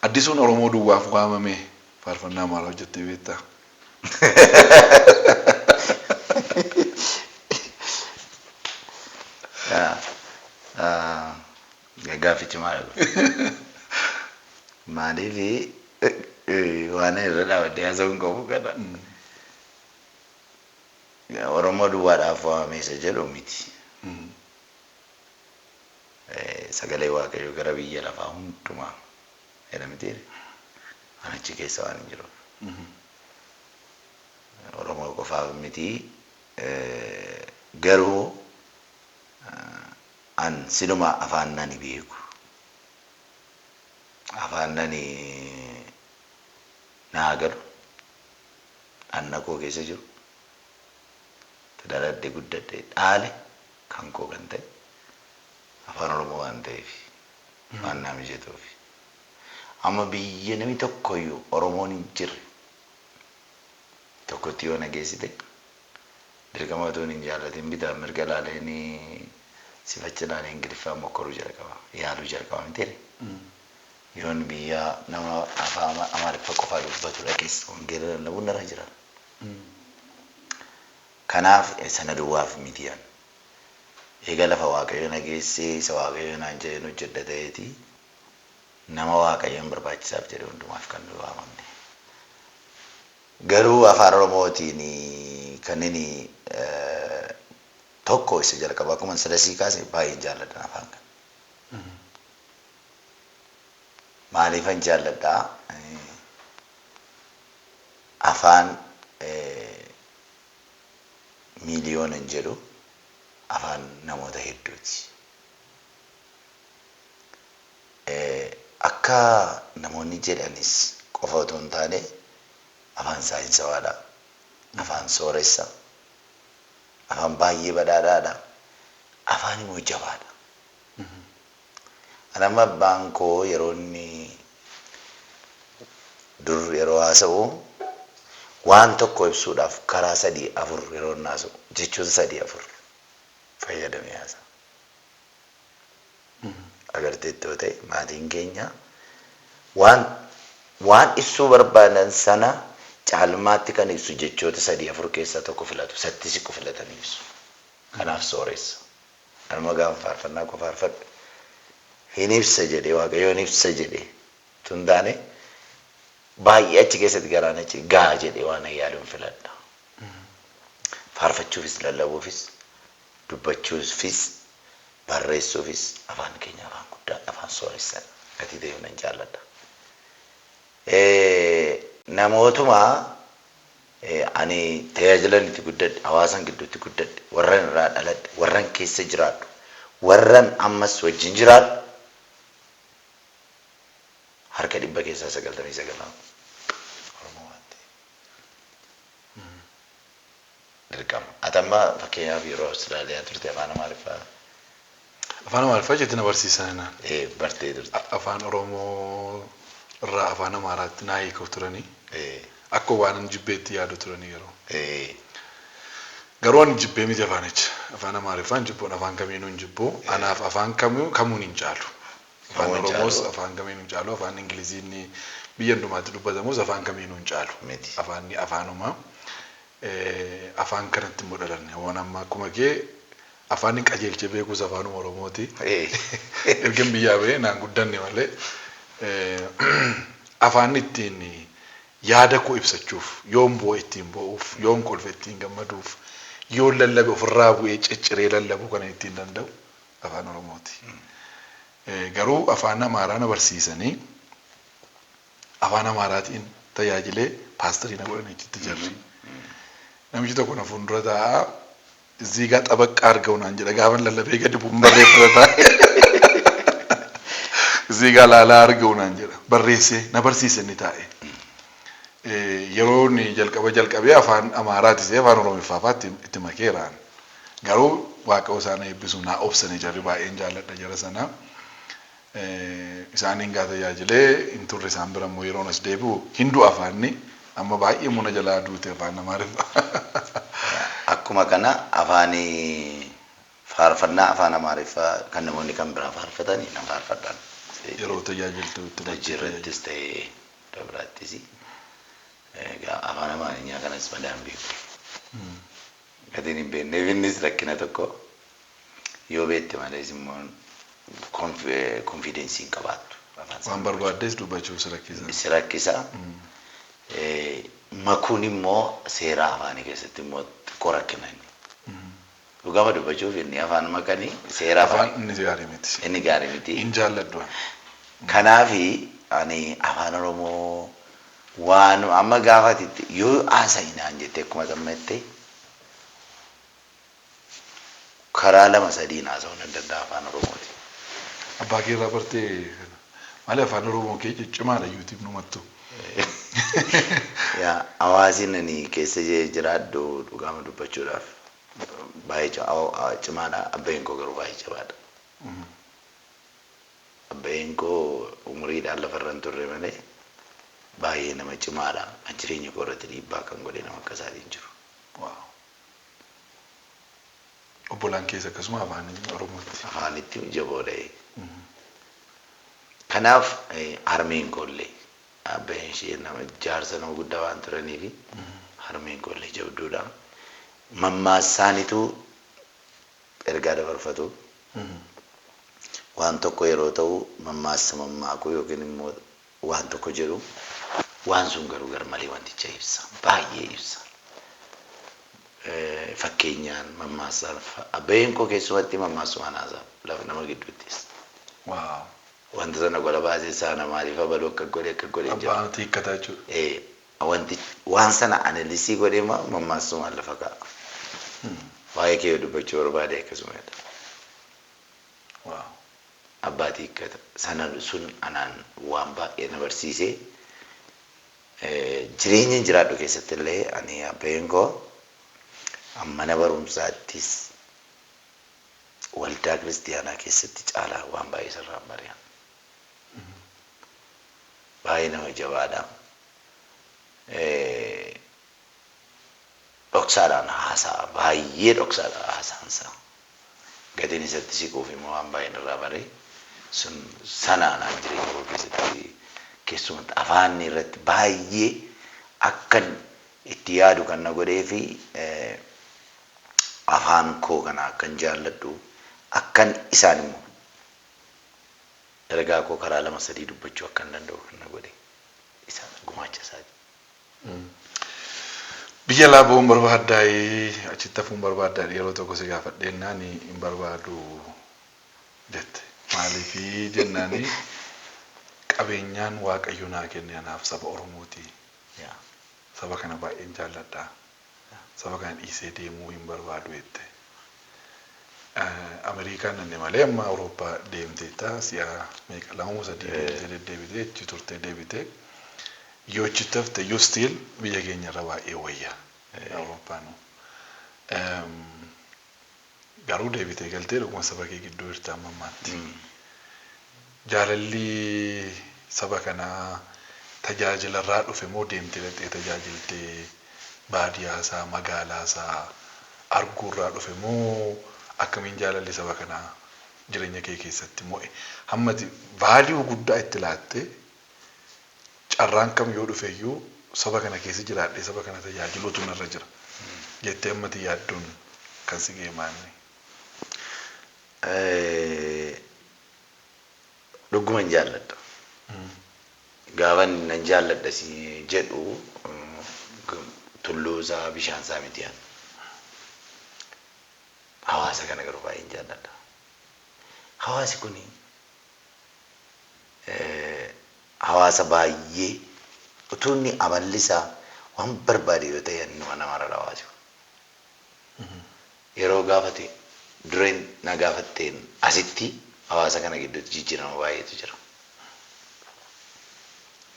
Addisuun Oromoo duwwaaf waamame faarfannaa maal hojjettee beektaa? Gaaffichi maal? Maaliif Waan irra dhaabadhee haasa'uu hin qabu kana. Oromoo duwwaadhaaf waamame isa jedhu miti. Sagalee Waaqayyoo gara biyya lafaa hundumaa jedhamtee ani achi keessa waan hin jiruuf. Oromoo qofaaf miti, garuu an siluma afaan nani beeku. Afaan nani naa galu dhanna koo keessa jiru dhaladhe guddadhe dhaale kan koo kan ta'e afaan Oromoo waan ta'eef waan naa mijatuuf. Amma biyya namni tokkoyyuu Oromoon hin jirre tokkotti yoo na geessite dirqama otoo hin jaallatin bitaa mirga laaleen sifacha laalee Ingiliffaan mokkoruu jalqaba yaaluu jalqaba miti. Yoon biyya nama afaan Amaariffa qofaa dubbatu dhaqes wangeela lallabuun narra jira. Kanaaf sana duwwaaf miti an. Eega lafa Waaqayyo na geessee isa Waaqayyo naan jedheen hojjedha ta'eeti nama Waaqayyoon barbaachisaaf jedhe hundumaaf kan nu waamamne. Garuu afaan Oromootiin kan inni tokko isa jalqaba akkuma sadasii kaase baay'een jaalladha afaan kana. Maaliifan jaalladhaa? Afaan miiliyoonan jedhu afaan namoota hedduuti. Akka namoonni jedhanis qofa otoo hin taane afaan saayinsawaadha. Afaan sooressa. Afaan baay'ee badhaadhaadha. Afaan immoo jabaadha. Ani amma abbaan koo yeroo inni dur yeroo haasa'u waan tokko ibsuudhaaf karaa 3-4 yeroo inni haasa'u jechoota 3-4 fayyadamee haasa'a. Agarteetti yoo ta'e maatiin keenya waan ibsuu barbaadan sana caalmaatti kan ibsu jechoota 3-4 keessaa tokko filatu, satti siqu filatanii ibsu. Kanaaf sooressa. Anuma gaafa faarfannaa koo faarfadhu hin ibsa jedhee Waaqayyoon ibsa jedhee tun taane baay'ee achi keessatti garaan achi gaa jedhee waan yaaduun filadha. Faarfachuufis lallabuufis dubbachuufis barreessuufis afaan keenya afaan guddaa afaan sooressadha. Gatii ta'eef nan jaalladha. Namootuma ani tajaajilan itti guddadhe, hawaasan gidduutti guddadhe, warran irraa dhaladhe, warran keessa jiraadhu, warran ammas wajjin jiraadhu harka 100 keessaa 99 Oromoo waan ta'eef. Dirqama. Ati amma fakkeenyaaf yeroo Awustiraaliyaa turte afaan Amaariffaa Afaan Amaariffaa jetti na barsiisan naan. Bartee turte. Afaan Oromoo irraa afaan Amaaraatti naa hiikuuf turanii. Akka waan hin jibbeetti yaadu turanii yeroo. Garuu ani jibbee miti afaanicha. Afaan Amaariffaan jibbuun afaan kamiinuu hin jibbu. Anaaf afaan kamuun hin caalu. Afaan Oromoos afaan kamiinuu hin caalu. Afaan Ingiliziin biyya hundumaatti dubbatamus afaan kamiinuu hin caalu. Afaanni afaanuma. Afaan kanatti immoo dhalanne. Waan amma akkuma kee afaan hin qajeelchee beekus afaanuma Oromooti. Ergan biyyaa bahee naan guddanne malee afaan ittiin yaada koo ibsachuuf, yoon boo'e ittiin boo'uuf, yoon kolfe ittiin gammaduuf, yoon lallabe ofirraa bu'ee cicciree lallabuu kan ittiin danda'u afaan Oromooti. Garuu afaan Amaaraa na barsiisanii afaan Amaaraatiin tajaajilee paasterii na godhanii achitti jarri. Namichi tokko na fuuldura taa'aa እዚህ ጋር ጠበቅ አድርገው naan jedha gaafa lallabee gadi bu'uun barreeffata taa'e. እዚህ ጋር ላላ አድርገው naan jedha barreessee na barsiise inni taa'e. Yeroo inni jalqabee afaan Amaaraatis ta'e afaan Oromiffaa fa'aa itti makeeraan. Garuu Waaqa isaan eebbisu naa obsanii jarri baay'een jaalladha jara sana. Isaaniin gaa tajaajilee hin turre isaan bira immoo yeroon as deebi'u hindu afaanni amma baay'ee muna jalaa duute afaan Amaariffaa. Akkuma kana afaan faarfannaa afaan Amaariffaa kan namoonni kan biraa faarfatanii nan faarfadhaan. Yeroo tajaajiltu itti Hojii ta'ee iddoo biraattis egaa afaan Amaarinyaa kanas madaan beeku. Gatiin hin beekneef innis rakkina tokko yoo beekte malees immoo konfiidensii hin qabaattu. Afaan sana Waan barbaaddes dubbachuuf si rakkisa. si rakkisa. Makuun immoo seera afaanii keessatti immoo xiqqoo rakkina inni. Dhugama dubbachuuf inni afaan makanii seera Afaan afaanii inni gaarii miti. inni gaarii miti. Hin jaalladhu ani. Kanaafi ani afaan Oromoo waan amma gaafatitti yoo haasa'inaan jettee akkuma gammatte karaa lama sadiin haasa'uu nan danda'a afaan Oromooti. Abbaa kee irraa bartee kana. Maali afaan Oromoo kee ciccimaadha yuutiif numattu. Yaa hawaasni ani keessa jiraadhu dhugama dubbachuudhaaf baay'ee cimaadha. Abbeen koo garuu baay'ee jabaadha. Abbeen koo umuriidhaan lafarra hin turre malee baay'ee nama cimaadha. An jireenya koo irratti dhiibbaa kan godhe nama akka isaatiin jiru. Waaw. Obbolaan keessa akkasuma afaan Oromootti. Afaanitti jaboodha. Kanaaf harmeen koollee abbeen ishee nama jaarsa nama guddaa waan turaniifi harmeen koollee jabduudha. Mammaassaanitu ergaa dabarfatu. Waan tokko yeroo ta'u mammaassa mammaakuu yookiin immoo waan tokko jedhu waan sun garuu garmalee wanticha ibsa. Baay'ee ibsa. Fakkeenyaan mammaassaan abbeen koo keessumatti mammaassumaan haasa'a lafa nama gidduuttis. Waaw. Wanta sana gola baasee saana maaliif abaluu akka godhe akka godhe jedhu. Abbaan hiikkataa jechuudha. Wanti waan sana analisii godhee mammaassumaan lafa kaa'a. Waa'ee kee dubbachuu barbaade akkasumadha. Waaw. Abbaatii hiikkata. Sana sun anaan waan baay'ee na barsiise. Jireenya jiraadhu keessatti illee ani abbeen koo mana barumsaattis waldaa kiristiyaanaa keessatti caalaa waan baay'ee sirraan bari'an. Baay'ee nama jabaadha. Dhoksaadhaan haasa'a. Baay'ee dhoksaadhaan haasaansa. Gatiin isatti siquuf immoo waan baay'een irraa bare sun sanaan jireenya koo keessatti keessumatti afaan irratti baay'ee akkan itti yaadu kan na godhee fi afaan koo kana akkan jaalladhu akkan isaan immoo ergaa koo karaa lama sadii dubbachuu akkan danda'u kan na godhe isaan gumaacha isaati. Biyya alaa ba'uun barbaaddaa achitti hafuun barbaaddaa yeroo tokko si gaafadheennaan hin barbaadu jette. Maaliifii jennaani qabeenyaan Waaqayyo naa kenne anaaf saba Oromooti. Saba kana baay'een jaalladha. Saba kana dhiisee deemuu hin barbaadu jette. Ameerikaan nanne malee amma Awurooppaa deemteetta si'a meeqa lama moo sadii deemtee deddeebitee achi turtee deebitee yoo achitti hafte iyyuu still biyya keenya irra baay'ee wayya Awurooppaan. Garuu deebitee galtee dhuguma saba kee gidduu jirta amma ammaatti. Jaalalli saba kanaa tajaajilarraa dhufe moo deemtee dhaqxee tajaajiltee baadiyyaasaa magaalaasaa arguurraa dhufe moo akkamiin jaalalli saba kanaa jireenya kee keessatti mo'e hammati value guddaa itti laattee carraan kam yoo dhufe iyyuu saba kana keessa jiraadhee saba kana tajaajiluutu narra jira jettee hammati yaadduun kan si geemaanni. Dhuguman jaalladha. Gaafa nan jaalladha si jedhu tulluu isaa bishaan isaa miti ani. Hawaasa kana garuu baay'een jaalladha. Hawaasi kuni hawaasa baay'ee utuu inni amalli isaa waan barbaade yoo ta'e nama marara hawaasi kun. Yeroo gaafate dureen na gaafatteen asitti hawaasa kana gidduutti jijjiirama baay'eetu jira.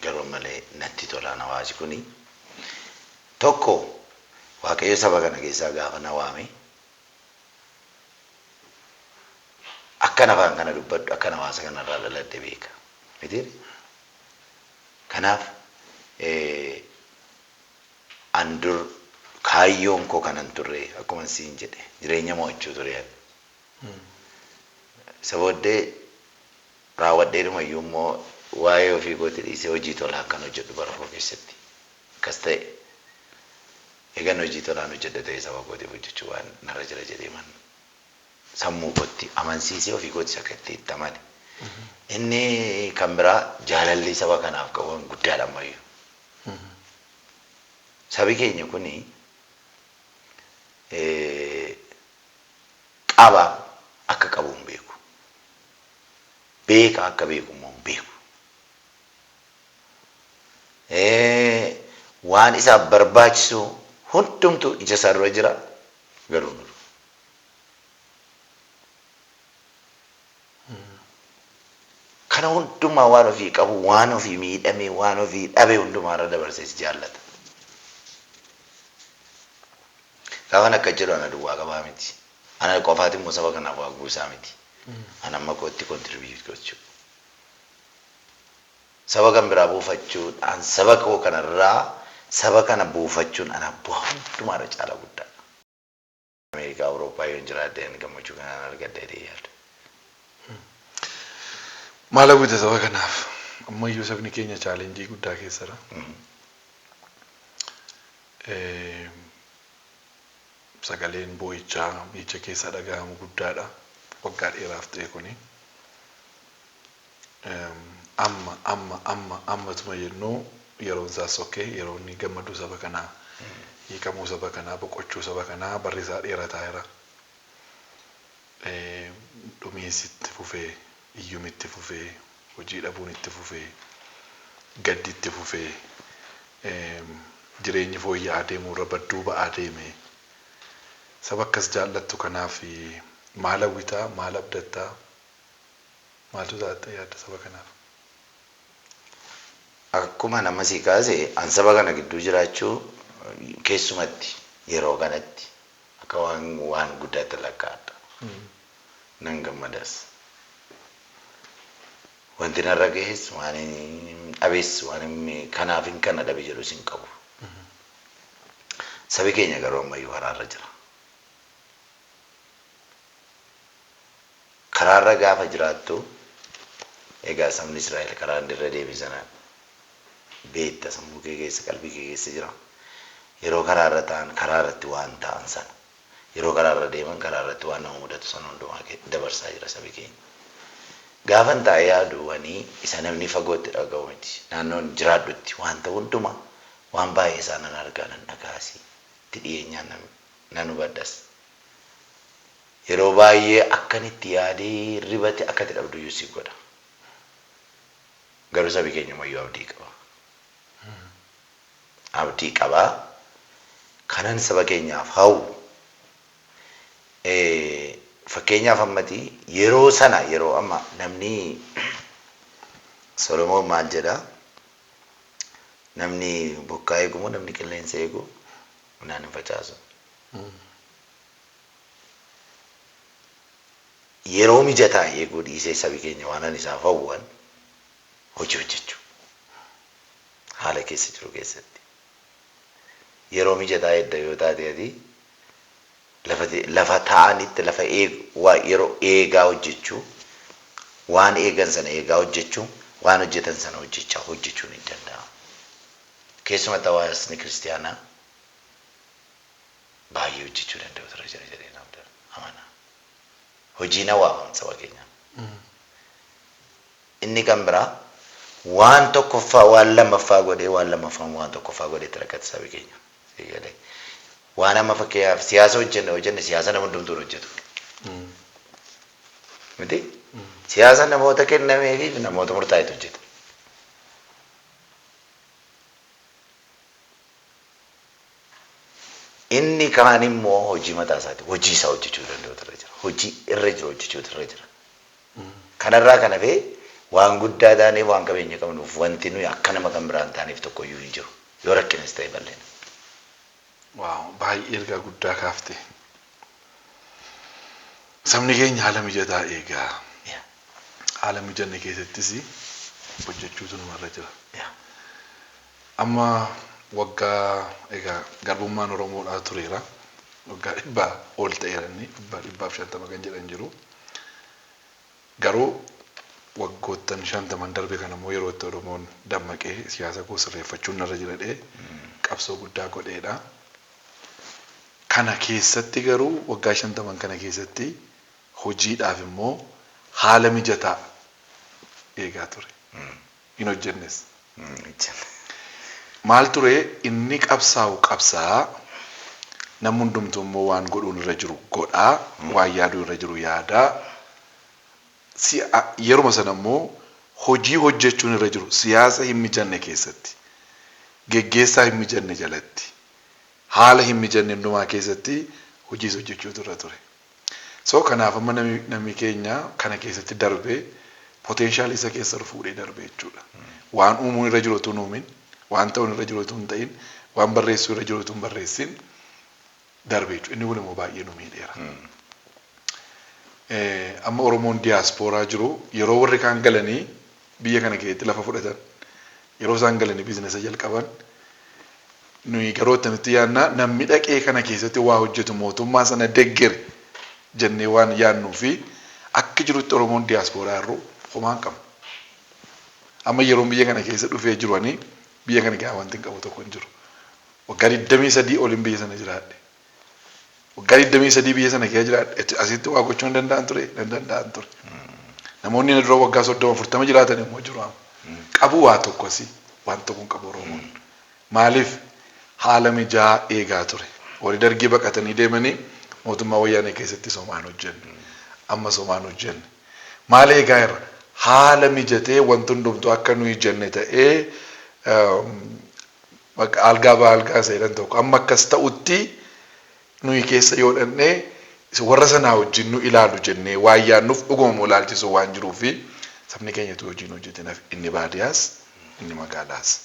Garuu malee natti tolaan hawaasi kuni tokko Waaqayyo saba kana keessaa gaafa na waame akkan afaan kana dubbadhu akkan hawaasa kanarraa dhaladhe beeka. Mitiire? Kanaaf an dur kaayyoon koo kanan turre akkuma siin jedhe jireenya mo'achuu ture. Isa booddee raawwadheedhuma iyyuu immoo waa'ee ofii kootii dhiisee hojii tolaa akkan hojjedhu bara koo keessatti akkas ta'e. Egan hojii tolaan hojjedha ta'e saba kootiif hojjechuu waan narra jira jedhee man sammuu kootti amansiisee ofii kootis akka itti itti amane. Inni kan biraa jaalalli saba kanaaf qabu guddaadha ammayyuu. Sabi keenya kuni qaba akka qabu hin beeku. Beeka akka beeku immoo hin beeku. Waan isaaf barbaachisu hundumtu ija isaa dura jira garuu hin jiru. Kana hundumaa waan ofii qabu, waan ofii miidhame, waan ofii dhabe hundumaa irra dabarsee si jaallata. Gaafan akka jedhu ana duwwaa qabaa miti. Ana qofaati immoo saba kanaaf waa buusaa miti. Ana amma kootti contribute gochuu. Saba kan biraa buufachuudhaan saba koo kanarraa saba kana buufachuun ana bu'aa hundumaa irra caala guddaadha. Ameerikaa, Awurooppaa yoon jiraadhe ani gammachuu kanaan argadha jedhee yaada. Maal hawwita saba kanaaf? Ammayyuu sabni keenya challenge guddaa keessadha. Sagaleen boo'ichaa biyya keessa dhaga'amu guddaadha. Waggaa dheeraaf ta'e kuni. Amma amma amma ammatuma jennuu yeroon isaas sokkee yeroo inni gammaduu saba kanaa, hiikamuu saba kanaa, boqochuu saba kanaa barri isaa dheerataa jira. Dhumiinsi itti fufee, iyyuun itti fufee, hojii dhabuun itti fufee, gaddi itti fufee, jireenyi fooyya'aa deemuu irra badduu ba'aa deeme. Saba akkas jaallattu kanaaf maal hawwitaa, maal abdattaa, maaltu taate yaadda saba kanaaf? Akkuma nama sii kaase an saba kana gidduu jiraachuu keessumatti yeroo kanatti akka waan guddaatti lakkaa'adha. Nan gammadas. Wanti narra gahes waan dhabees waan kanaaf hin kana dhabe jedhus hin qabu. Sabi keenya garuu ammayyuu karaarra jira. Karaarra gaafa jiraattu egaa sabni Israa'el karaa irra deeme sana beekta sammuu kee keessa qalbii kee keessa jira. Yeroo karaarra ta'an karaarratti waan ta'an sana yeroo karaarra deeman karaarratti waan nama mudatu sana hundumaa dabarsaa jira sabi keenya. Gaafan taa'ee yaadu wanii isa namni fagootti dhaga'u miti. Naannoon jiraadhutti wanta hundumaa waan baay'ee isaa nan argaa nan dhagaasi. Itti dhiyeenyaan nan hubadhas. Yeroo baay'ee akkanitti yaadee ribate akkatti dhabdu iyyuu si godha. Garuu sabi keenya ammayyuu abdii qaba. Abdii qaba. Kanan saba keenyaaf hawwu fakkeenyaaf ammati yeroo sana yeroo amma namni Solomoon maal jedha? Namni bokkaa eegu moo namni qilleensa eegu midhaan hin facaasu. Yeroo mijataa eeguu dhiisee sabi keenya waan ani isaaf hawwan hojii hojjechuu haala keessa jiru keessatti. Yeroo mijataa edda yoo taate ati lafa taa'anitti lafa yeroo eegaa hojjechuu waan eegan sana eegaa hojjechuu waan hojjetan sana hojjechaa hojjechuun hin danda'amu. Keessumatti hawaasni kiristiyaanaa baay'ee hojjechuu danda'u ture jira jedhee amana. Hojii na waamam saba keenyaa. Inni kan biraa waan tokkoffaa waan lammaffaa godhee waan lammaffaan waan tokkoffaa godhee itti rakkate sabi keenya. Waan amma fakkeenyaaf siyaasa hojjenne siyaasa nama hundumtuu hojjetu. Miti? Siyaasa namoota kennamee fi namoota murtaa'etu hojjeta. Inni kaan immoo hojii mataa isaati. Hojii isaa hojjechuu danda'u irra jira. Hojii irra jiru hojjechuu irra jira. Kanarraa kan hafe waan guddaa taaneef waan qabeenya qabnuuf wanti nuyi akka nama kan biraan taaneef tokkoyyuu hin jiru. Yoo rakkinas ta'e bal'ina. Waaw baay'ee ergaa guddaa kaafte. Sabni keenya haala mijataa eegaa. Haala mijanne keessattis hojjechuutu namarra jira. Amma waggaa egaa garbummaan Oromoodhaa tureera. Waggaa 100 ol ta'eera inni 150 kan jedhan jiru. Garuu waggoottan 50 darbe kan ammoo yeroo itti Oromoon dammaqee siyaasa koo sirreeffachuun narra jira jedhee qabsoo guddaa godheedha. Kana keessatti garuu waggaa 50 kana keessatti hojiidhaaf immoo haala mijataa eegaa ture. Hin hojjennes. Maal ture inni qabsaa'u qabsaa'aa, namni hundumtuu immoo waan godhuun irra jiru godhaa, waan yaaduu irra jiru yaadaa. Yeruma sana immoo hojii hojjechuun irra jiru siyaasa hin mijanne keessatti, geggeessaa hin mijanne jalatti, haala hin mijanne hundumaa keessatti hojiis hojjechuutu irra ture. So kanaaf amma namni keenya kana keessatti darbee poteenshaalii isa keessa fuudhee darbee jechuudha. Waan uumuun irra jiru utuu hin uumin, waan ta'uun irra jiru utuu hin ta'in, waan barreessuu irra jiru utuu hin barreessin darbee jechuudha. Inni kun immoo baay'ee nu miidheera. Amma Oromoon diyaaspooraa jiru yeroo warri kaan galanii biyya kana keessatti lafa fudhatan, yeroo isaan galanii biizinasa jalqaban, nuyi garuu attamitti yaadna? Namni dhaqee kana keessatti waa hojjetu mootummaa sana deggere jennee waan yaadnuu fi akka jirutti Oromoon diyaaspooraa jirru homaa hin qabnu. Amma yeroon biyya kana keessa dhufee jiru ani biyya kana keessa wanti hin qabu tokko hin jiru. Waggaa 23 oliin biyya sana jiraadhe. Waggaa 23 biyya sana keessa jiraadhe, asitti waa gochuu hin danda'an ture, hin danda'an ture. Namoonni na dura waggaa 30 40 jiraatan immoo jiru amma. Qabu waa tokko asii, waan tokko hin qabu Oromoon. Maaliif? Haala mijaa'aa eegaa ture. Warri Dargii baqatanii deemanii mootummaa Wayyaanee keessatti somaan hojjenne. Amma somaan hojjenne. Maal eegaa irra? Haala mijatee wanti hundumtuu akka nuyi jenne ta'ee, bakka algaa ba'a algaa seeran tokko amma akkas ta'utti nuyi keessa yoo dhannee warra sanaa wajjin nu ilaalu jennee waan yaadnuuf, dhuguma immoo ilaalchisuu waan jiruu fi sabni keenyatu hojiin hojjetin, inni baadiyyaas inni magaalaas.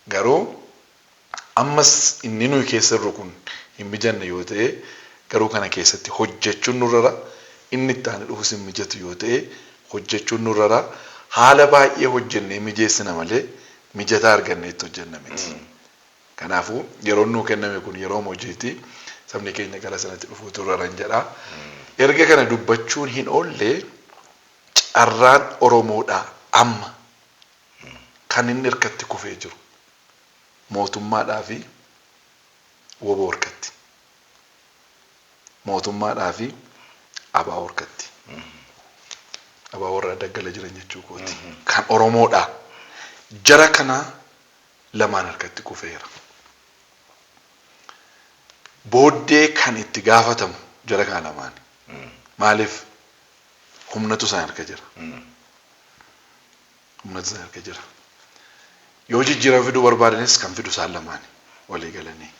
Garuu ammas inni nuyi keessa jirru kun hin mijanne yoo ta'e, garuu kana keessatti hojjechuun nurrara. Inni itti aanee dhufus hin mijatu yoo ta'e, hojjechuun nurrara. Haala baay'ee hojjennee mijeessina malee mijataa argannee itti hojjenna miti. Kanaafuu yeroon nuu kenname kun yeroo hojiiti. Sabni keenya gara sanatti dhufuutu irra jedha. Erga kana dubbachuun hin oolle, carraan Oromoodhaa amma kan inni harkatti kufee jiru mootummaadhaa fi WBO harkatti. Mootummaadhaa fi ABO harkatti. ABO warra daggala jiran jechuu kooti. Kan Oromoodhaa. Jara kana lamaan harkatti kufeera. Booddee kan itti gaafatamu jara kana lamaani. Maaliif? Humnatu isaan harka jira. Humnatu isaan harka jira. Yoo jijjiirama fiduu barbaadanis kan fidu isaan lamaani walii galanii.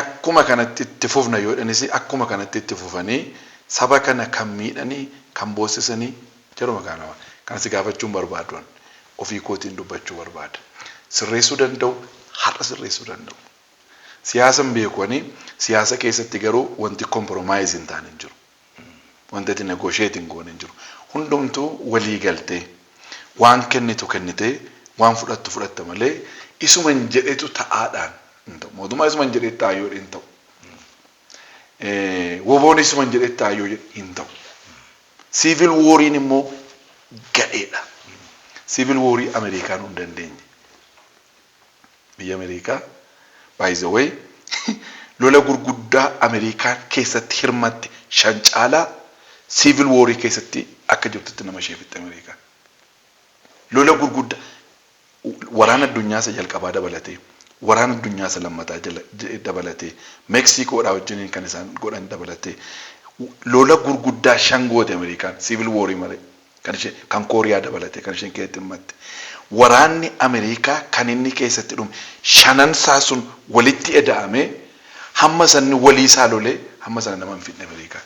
Akkuma kanatti itti fufna yoo jedhanis, akkuma kanatti itti fufanii saba kana kan miidhanii, kan boossisanii jaruma kana lamaan. Kan si gaafachuun barbaaduun ofii kootiin dubbachuu barbaada. Sirreessuu danda'u, har'a sirreessuu danda'u. Siyaasa hin beekanii, siyaasa keessatti garuu wanti compromise hin taane hin jiru. Wanti ati negotiate hin goone hin jiru. Hundumtuu walii galtee waan kennitu kennitee waan fudhattu fudhatta malee isuma hin jedhetu ta'aadhaan hin ta'u. Mootummaa isuma hin jedhetu ta'a yoo hin ta'u. WBOn isuma hin jedhetu ta'a yoo hin ta'u. Civil wariin immoo gadheedha. Civil warii Ameerikaan hin dandeenye. Biyya Ameerikaa, by the way, lola gurguddaa Ameerikaan keessatti hirmatte shan caalaa civil warii keessatti akka jirtutti nama ishee fixxe Ameerikaan. Lola gurguddaa waraana addunyaa isa jalqabaa dabalatee, waraana addunyaa isa lammataa dabalatee, Meksikoodhaa wajjiniin kan isaan godhan dabalatee, lola gurguddaa shan goote Ameerikaan civil warii malee, kan ishee kan Kooriyaa dabalatee kan isheen keessatti hirmatte. Waraanni Ameerikaa kan inni keessatti dhume shanan isaa sun walitti eda'amee hamma sanni walii isaa lolee hamma sana nama hin fidne Ameerikaan.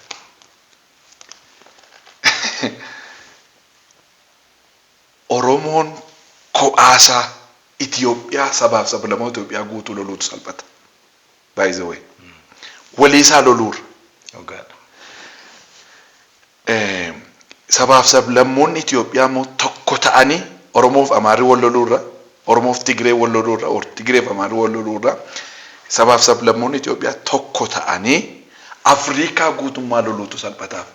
Oromoon kophaasaa Itoophiyaa, sabaaf sablamoota Itoophiyaa guutuu loluutu salphata. By the way. Walii isaa loluurra. Dhugaadha. Sabaaf sablammoonni Itoophiyaa immoo tokko ta'anii Oromoof Amaarri wal loluurra, Oromoof Tigree wal loluurra, Tigreef Amaarri wal loluurra, sabaaf sablammoonni Itoophiyaa tokko ta'anii Afrikaa guutummaa loluutu salphataaf.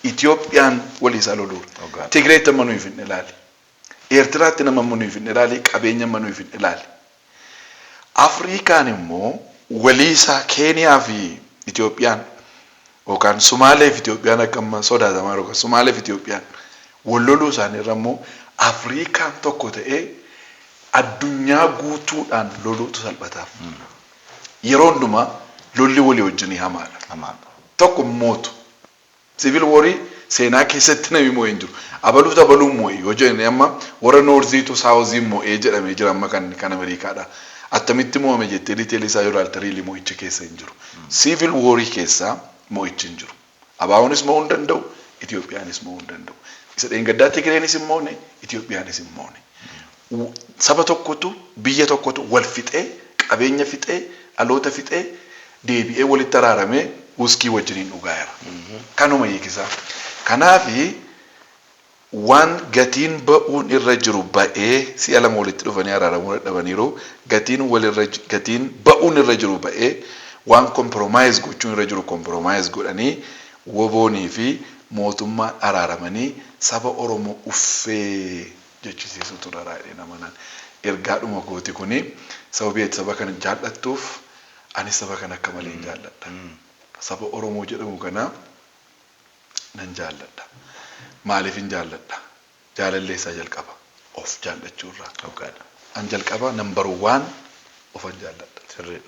Itoophiyaan walii isaa loluurra. Dhugaadha. Tigreetti amma nuyi finne ilaali. Eertiraatti nama amma nuyi finne ilaali. Qabeenya amma nuyi finne ilaali. Afrikaan immoo walii isaa Keeniyaa fi Itoophiyaan yookaan Sumaalee fi Itoophiyaan akka amma sodaatamaa jiru, Sumaalee fi Itoophiyaan Wal loluu isaaniirra immoo Afrikaan tokko ta'ee addunyaa guutuudhaan loluutu salphataaf. Yeroo hundumaa lolli walii wajjinii hamaadha. Hamaadha. Tokko mootu. Civil warii seenaa keessatti namni moo'ee hin jiru. Abaluutu abaluun moo'e yoo jenne amma warra Northiitu Southiin moo'ee jedhamee jira amma kan Ameerikaadha. Attamitti mo'ame jettee detailii isaa yoo ilaalte really mo'icha keessa hin jiru. Civil warii keessaa mo'ichi hin jiru. Abaa'oonis mo'uu hin danda'u, Itoophiyaanis mo'uu hin danda'u. Isa dheengaddaa Tigreenis hin moone, Itoophiyaanis hin moone. Saba tokkotu, biyya tokkotu wal fixee, qabeenya fixee, dhaloota fixee, deebi'ee walitti araaramee wuskii wajjiniin dhugaa jira. Kanuma hiikisaa. Kanaafi waan gatiin ba'uun irra jiru ba'ee si'a lama walitti dhufanii araaramuu dadhabaniiru. Gatiin walirra gatiin ba'uun irra jiru ba'ee waan compromise gochuun irra jiru compromise godhanii woboonii fi mootummaan araaramanii saba Oromoo uffee jechisiisutu raraa'ee nama naan. Ergaadhuma kooti kuni sababii ati saba kana jaallattuuf anis saba kana akka malee hin jaalladha. Saba Oromoo jedhamu kana nan jaalladha. Maaliif hin jaalladha? Jaalallee isaa jalqaba. Of jaallachuu irraa. Dhugaadha. An jalqaba number one ofan jaalladha. Sirriidha.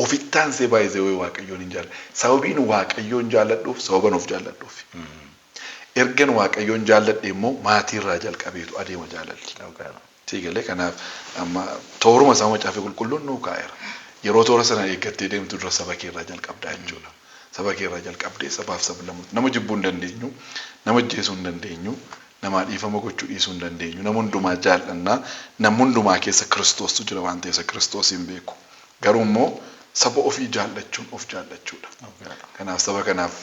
Ofittaansee baay'isee wayii Waaqayyoon hin jaalladha. Sababiin Waaqayyoon jaalladhuuf sababan of jaalladhuuf. Ergan Waaqayyoon jaalladhe immoo maatiirraa jalqabeetu adeema jaalalli. Dhugaadha. Sii galee kanaaf amma tooruma isaa macaafa qulqulluun nuu kaa'eera. Yeroo toora sana eeggattee deemtu dura saba keerraa jalqabdaa jechuudha. Saba keerraa jalqabdee sabaaf sablammoota nama jibbuu hin dandeenyu, nama ajjeesuu hin dandeenyu, namaa dhiifama gochuu dhiisuu hin dandeenyu, nama hundumaa jaallannaa, nama hundumaa keessa Kiristoostu jira waan ta'eef isa Kiristoos hin beeku. Garuu immoo saba ofii jaallachuun of jaallachuudha. Kanaaf saba kanaaf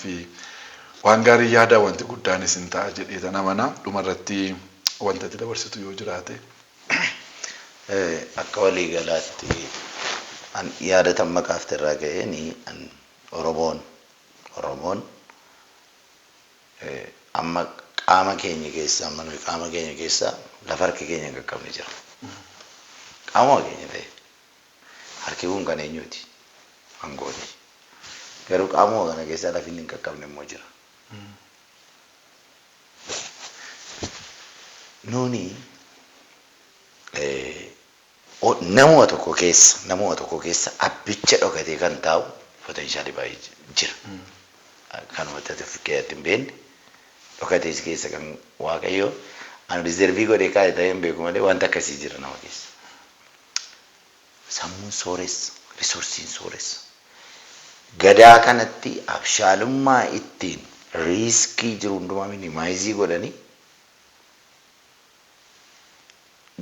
waan gaarii yaadaa wanti guddaanis hin ta'a jedhee tan amana. Dhumarratti wanta ati dabarsitu yoo jiraate. Akka waliigalaatti an yaadatan maqaaf irraa ga'een an Oromoon amma qaama keenya keessa amma nuyi qaama keenya keessa lafa harki keenya hin qaqqabne jira. Qaamuma keenya ta'e harki kun kan eenyuti? Hangooti. Garuu qaamuma kana keessa lafi inni hin qaqqabne immoo jira. Nuuni namuma tokko keessa abbicha dhokatee kan taa'u potentiaalii baay'ee jira. Kanuma ati of keessatti hin beekne dhokatee si keessa kan Waaqayyo ani riizervii godhee kaa'e ta'ee hin beeku malee wanta akkasii jira nama keessa. Sammuun sooressa, riisorsiin sooressa. Gadaa kanatti abshaalummaa ittiin riiskii jiru hundumaa minimaayizii godhanii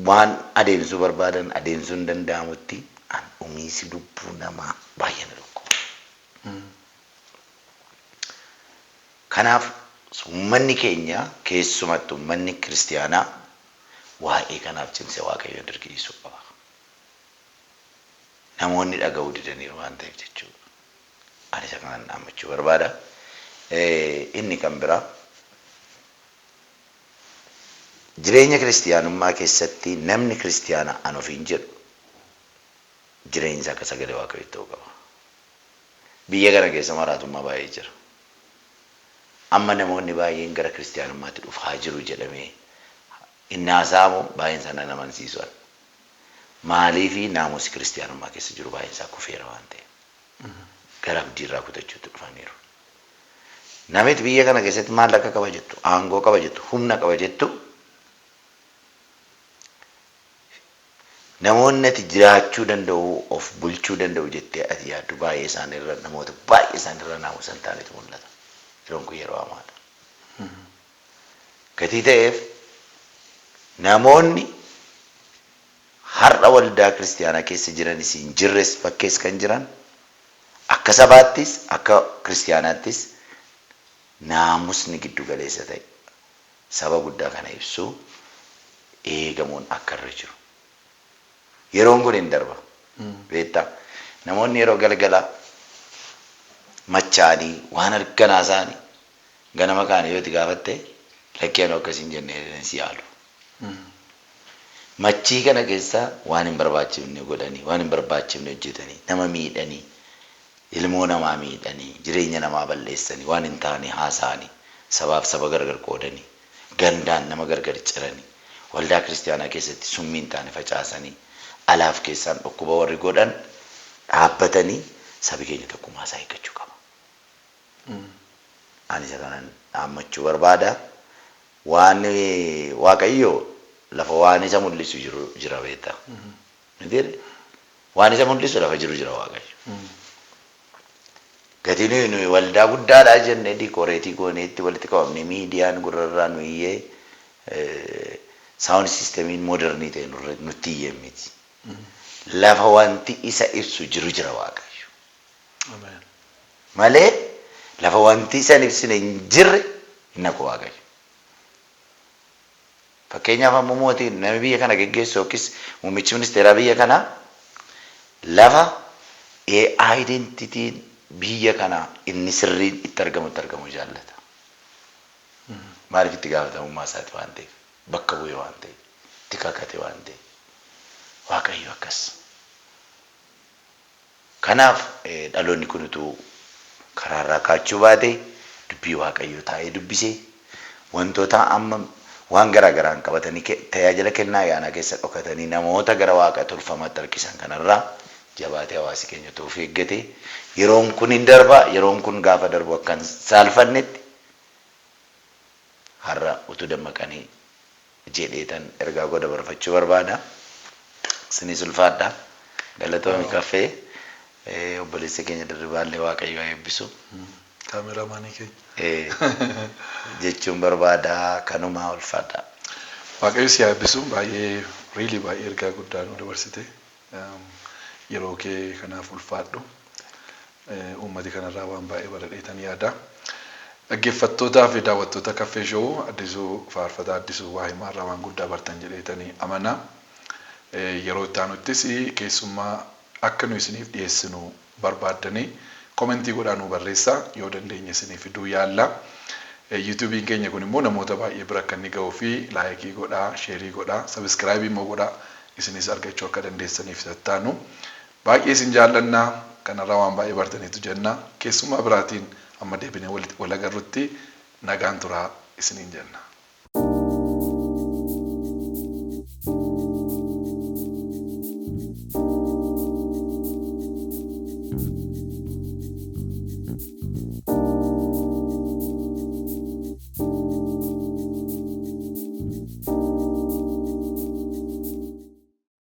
waan adeemsuu barbaadan adeemsuu hin danda'amutti an dhumiisi lubbuu namaa baay'ee na dhukkuba. Kanaaf uummanni keenya keessumattuu uummanni kiristiyaanaa waa'ee kanaaf cimsee Waaqayyoon dirqisiisuu qaba. Namoonni dhaga'uu didaniiru waan ta'eef jechuudha. Ani isa kanan dhaammachuu barbaada. Inni kan biraa jireenya kiristiyaanummaa keessatti namni kiristiyaana an ofiin jedhu jireenya isaa akka sagalee Waaqayyoo ta'uu qaba. Biyya kana keessa maraatummaa baay'ee jira. Amma namoonni baay'een gara kiristiyaanummaatti dhufaa jiru jedhamee inni haasa'amu baay'een isaa nan amansiisu. Maaliifi naamusi kiristiyaanummaa keessa jiru baay'een isaa kufeera waan ta'eef. Gara abdiirraa kutachuutti dhufaniiru. Namni biyya kana keessatti maallaqa qaba jettu, aangoo qaba jettu, humna qaba jettu namoonni ati jiraachuu danda'u, of bulchuu danda'u jettee ati yaaddu baay'ee isaaniirra namoota baay'ee isaaniirra naamusa hin taanetu mul'ata. Yeroon kun yeroo hamaadha. Gatii ta'eef namoonni har'a waldaa kiristiyaanaa keessa jiranis hin jirres bakkees kan jiran akka sabaattis akka kiristiyaanaattis naamusni giddu galeessa ta'e saba guddaa kana ibsu eegamuun akka irra jiru. Yeroon kun hin darba. Beektaa namoonni yeroo galgala machaanii waan arganaa isaanii ganama kaanii yoo itti gaafatte lakkee anuu akkasiin jennee si yaalu. Machii kana keessa waan hin barbaachifne godhanii, waan hin barbaachifne hojjetanii, nama miidhanii, ilmoo namaa miidhanii, jireenya namaa balleessanii, waan hin taane haasa'anii, sabaaf saba gargar qoodanii, Gandaan nama gargar ciranii waldaa kiristaanaa keessatti summii hin taane facaasanii alaaf keessaan dhukkuba warri godhan dhaabbatanii sabi keenya tokkummaa isaa eeggachuu qaba. Ani isa kanan dhaammachuu barbaada. Waan Waaqayyo lafa waan isa mul'isu jiru jira beektaa. Mitiire? Waan isa mul'isu lafa jiru jira Waaqayyo. Gatii nuyi waldaa guddaadhaa jennee decorate gooneetti walitti qabamne miidiyaan gurrarraa nu iyyee sound systemiin modern ta'e nutti iyyee miti. Lafa wanti isa ibsu jiru jira Waaqayyo. Malee lafa wanti isa hin ibsine hin jirre hin naqu Waaqayyo. Fakkeenyaaf ammoo mootiin namni biyya kana geggeessu yookiis muummichi ministeeraa biyya kanaa lafa identityn biyya kanaa inni sirriin itti argamu itti argamu jaallata. Maaliif itti gaafatamummaa isaati waan ta'eef, bakka bu'e waan ta'eef, itti kakate waan ta'eef. Waaqayyo akkas. Kanaaf dhaloonni kun utuu karaarraa kaachuu baate dubbii Waaqayyoo taa'ee dubbisee wantoota amma waan garaa garaan qabatanii tajaajila kennaa ayyaanaa keessa dhokatanii namoota gara waaqa tolfamaatti harkisan kanarraa jabaatee hawaasi keenya utuu of eeggate yeroon kun hin darba, yeroon kun gaafa darbu akka hin saalfannetti har'a utuu dammaqanii jedheetan ergaa koo dabarfachuu barbaada. Isinis ulfaadha. Galatoomi kaffee obboleessa keenya Dirribaallee Waaqayyo haa eebbisu. Kaameraamaanii keenya. Jechuun barbaada, kanumaa, ulfaadha. Waaqayyo si haa eebbisu, baay'ee really baay'ee ergaa guddaa nu dabarsite. Yeroo kee kanaaf ulfaadhu. Uummati kanarraa waan baay'ee baradheetan yaada. Dhaggeeffattootaa fi daawwattoota Caffee Show, Addisuu, faarfataa Addisuu Waahimaarraa waan guddaa bartan jedheetanii amana. Yeroo itti aanuttis keessummaa akka nu isiniif dhiyeessinu barbaaddanii comment godhaa nu barreessaa, yoo dandeenye isiniif fiduu yaalla. YouTubeiin keenya kun immoo namoota baay'ee bira akka inni ga'uu fi like godhaa, share godhaa, subscribe immoo godhaa, isinis argachuu akka dandeessaniif tattaanu. Baay'ee isin jaallannaa, kanarraa waan baay'ee bartaniitu jenna. Keessummaa biraatiin amma deebinee wal agarrutti nagaan turaa isiniin jenna.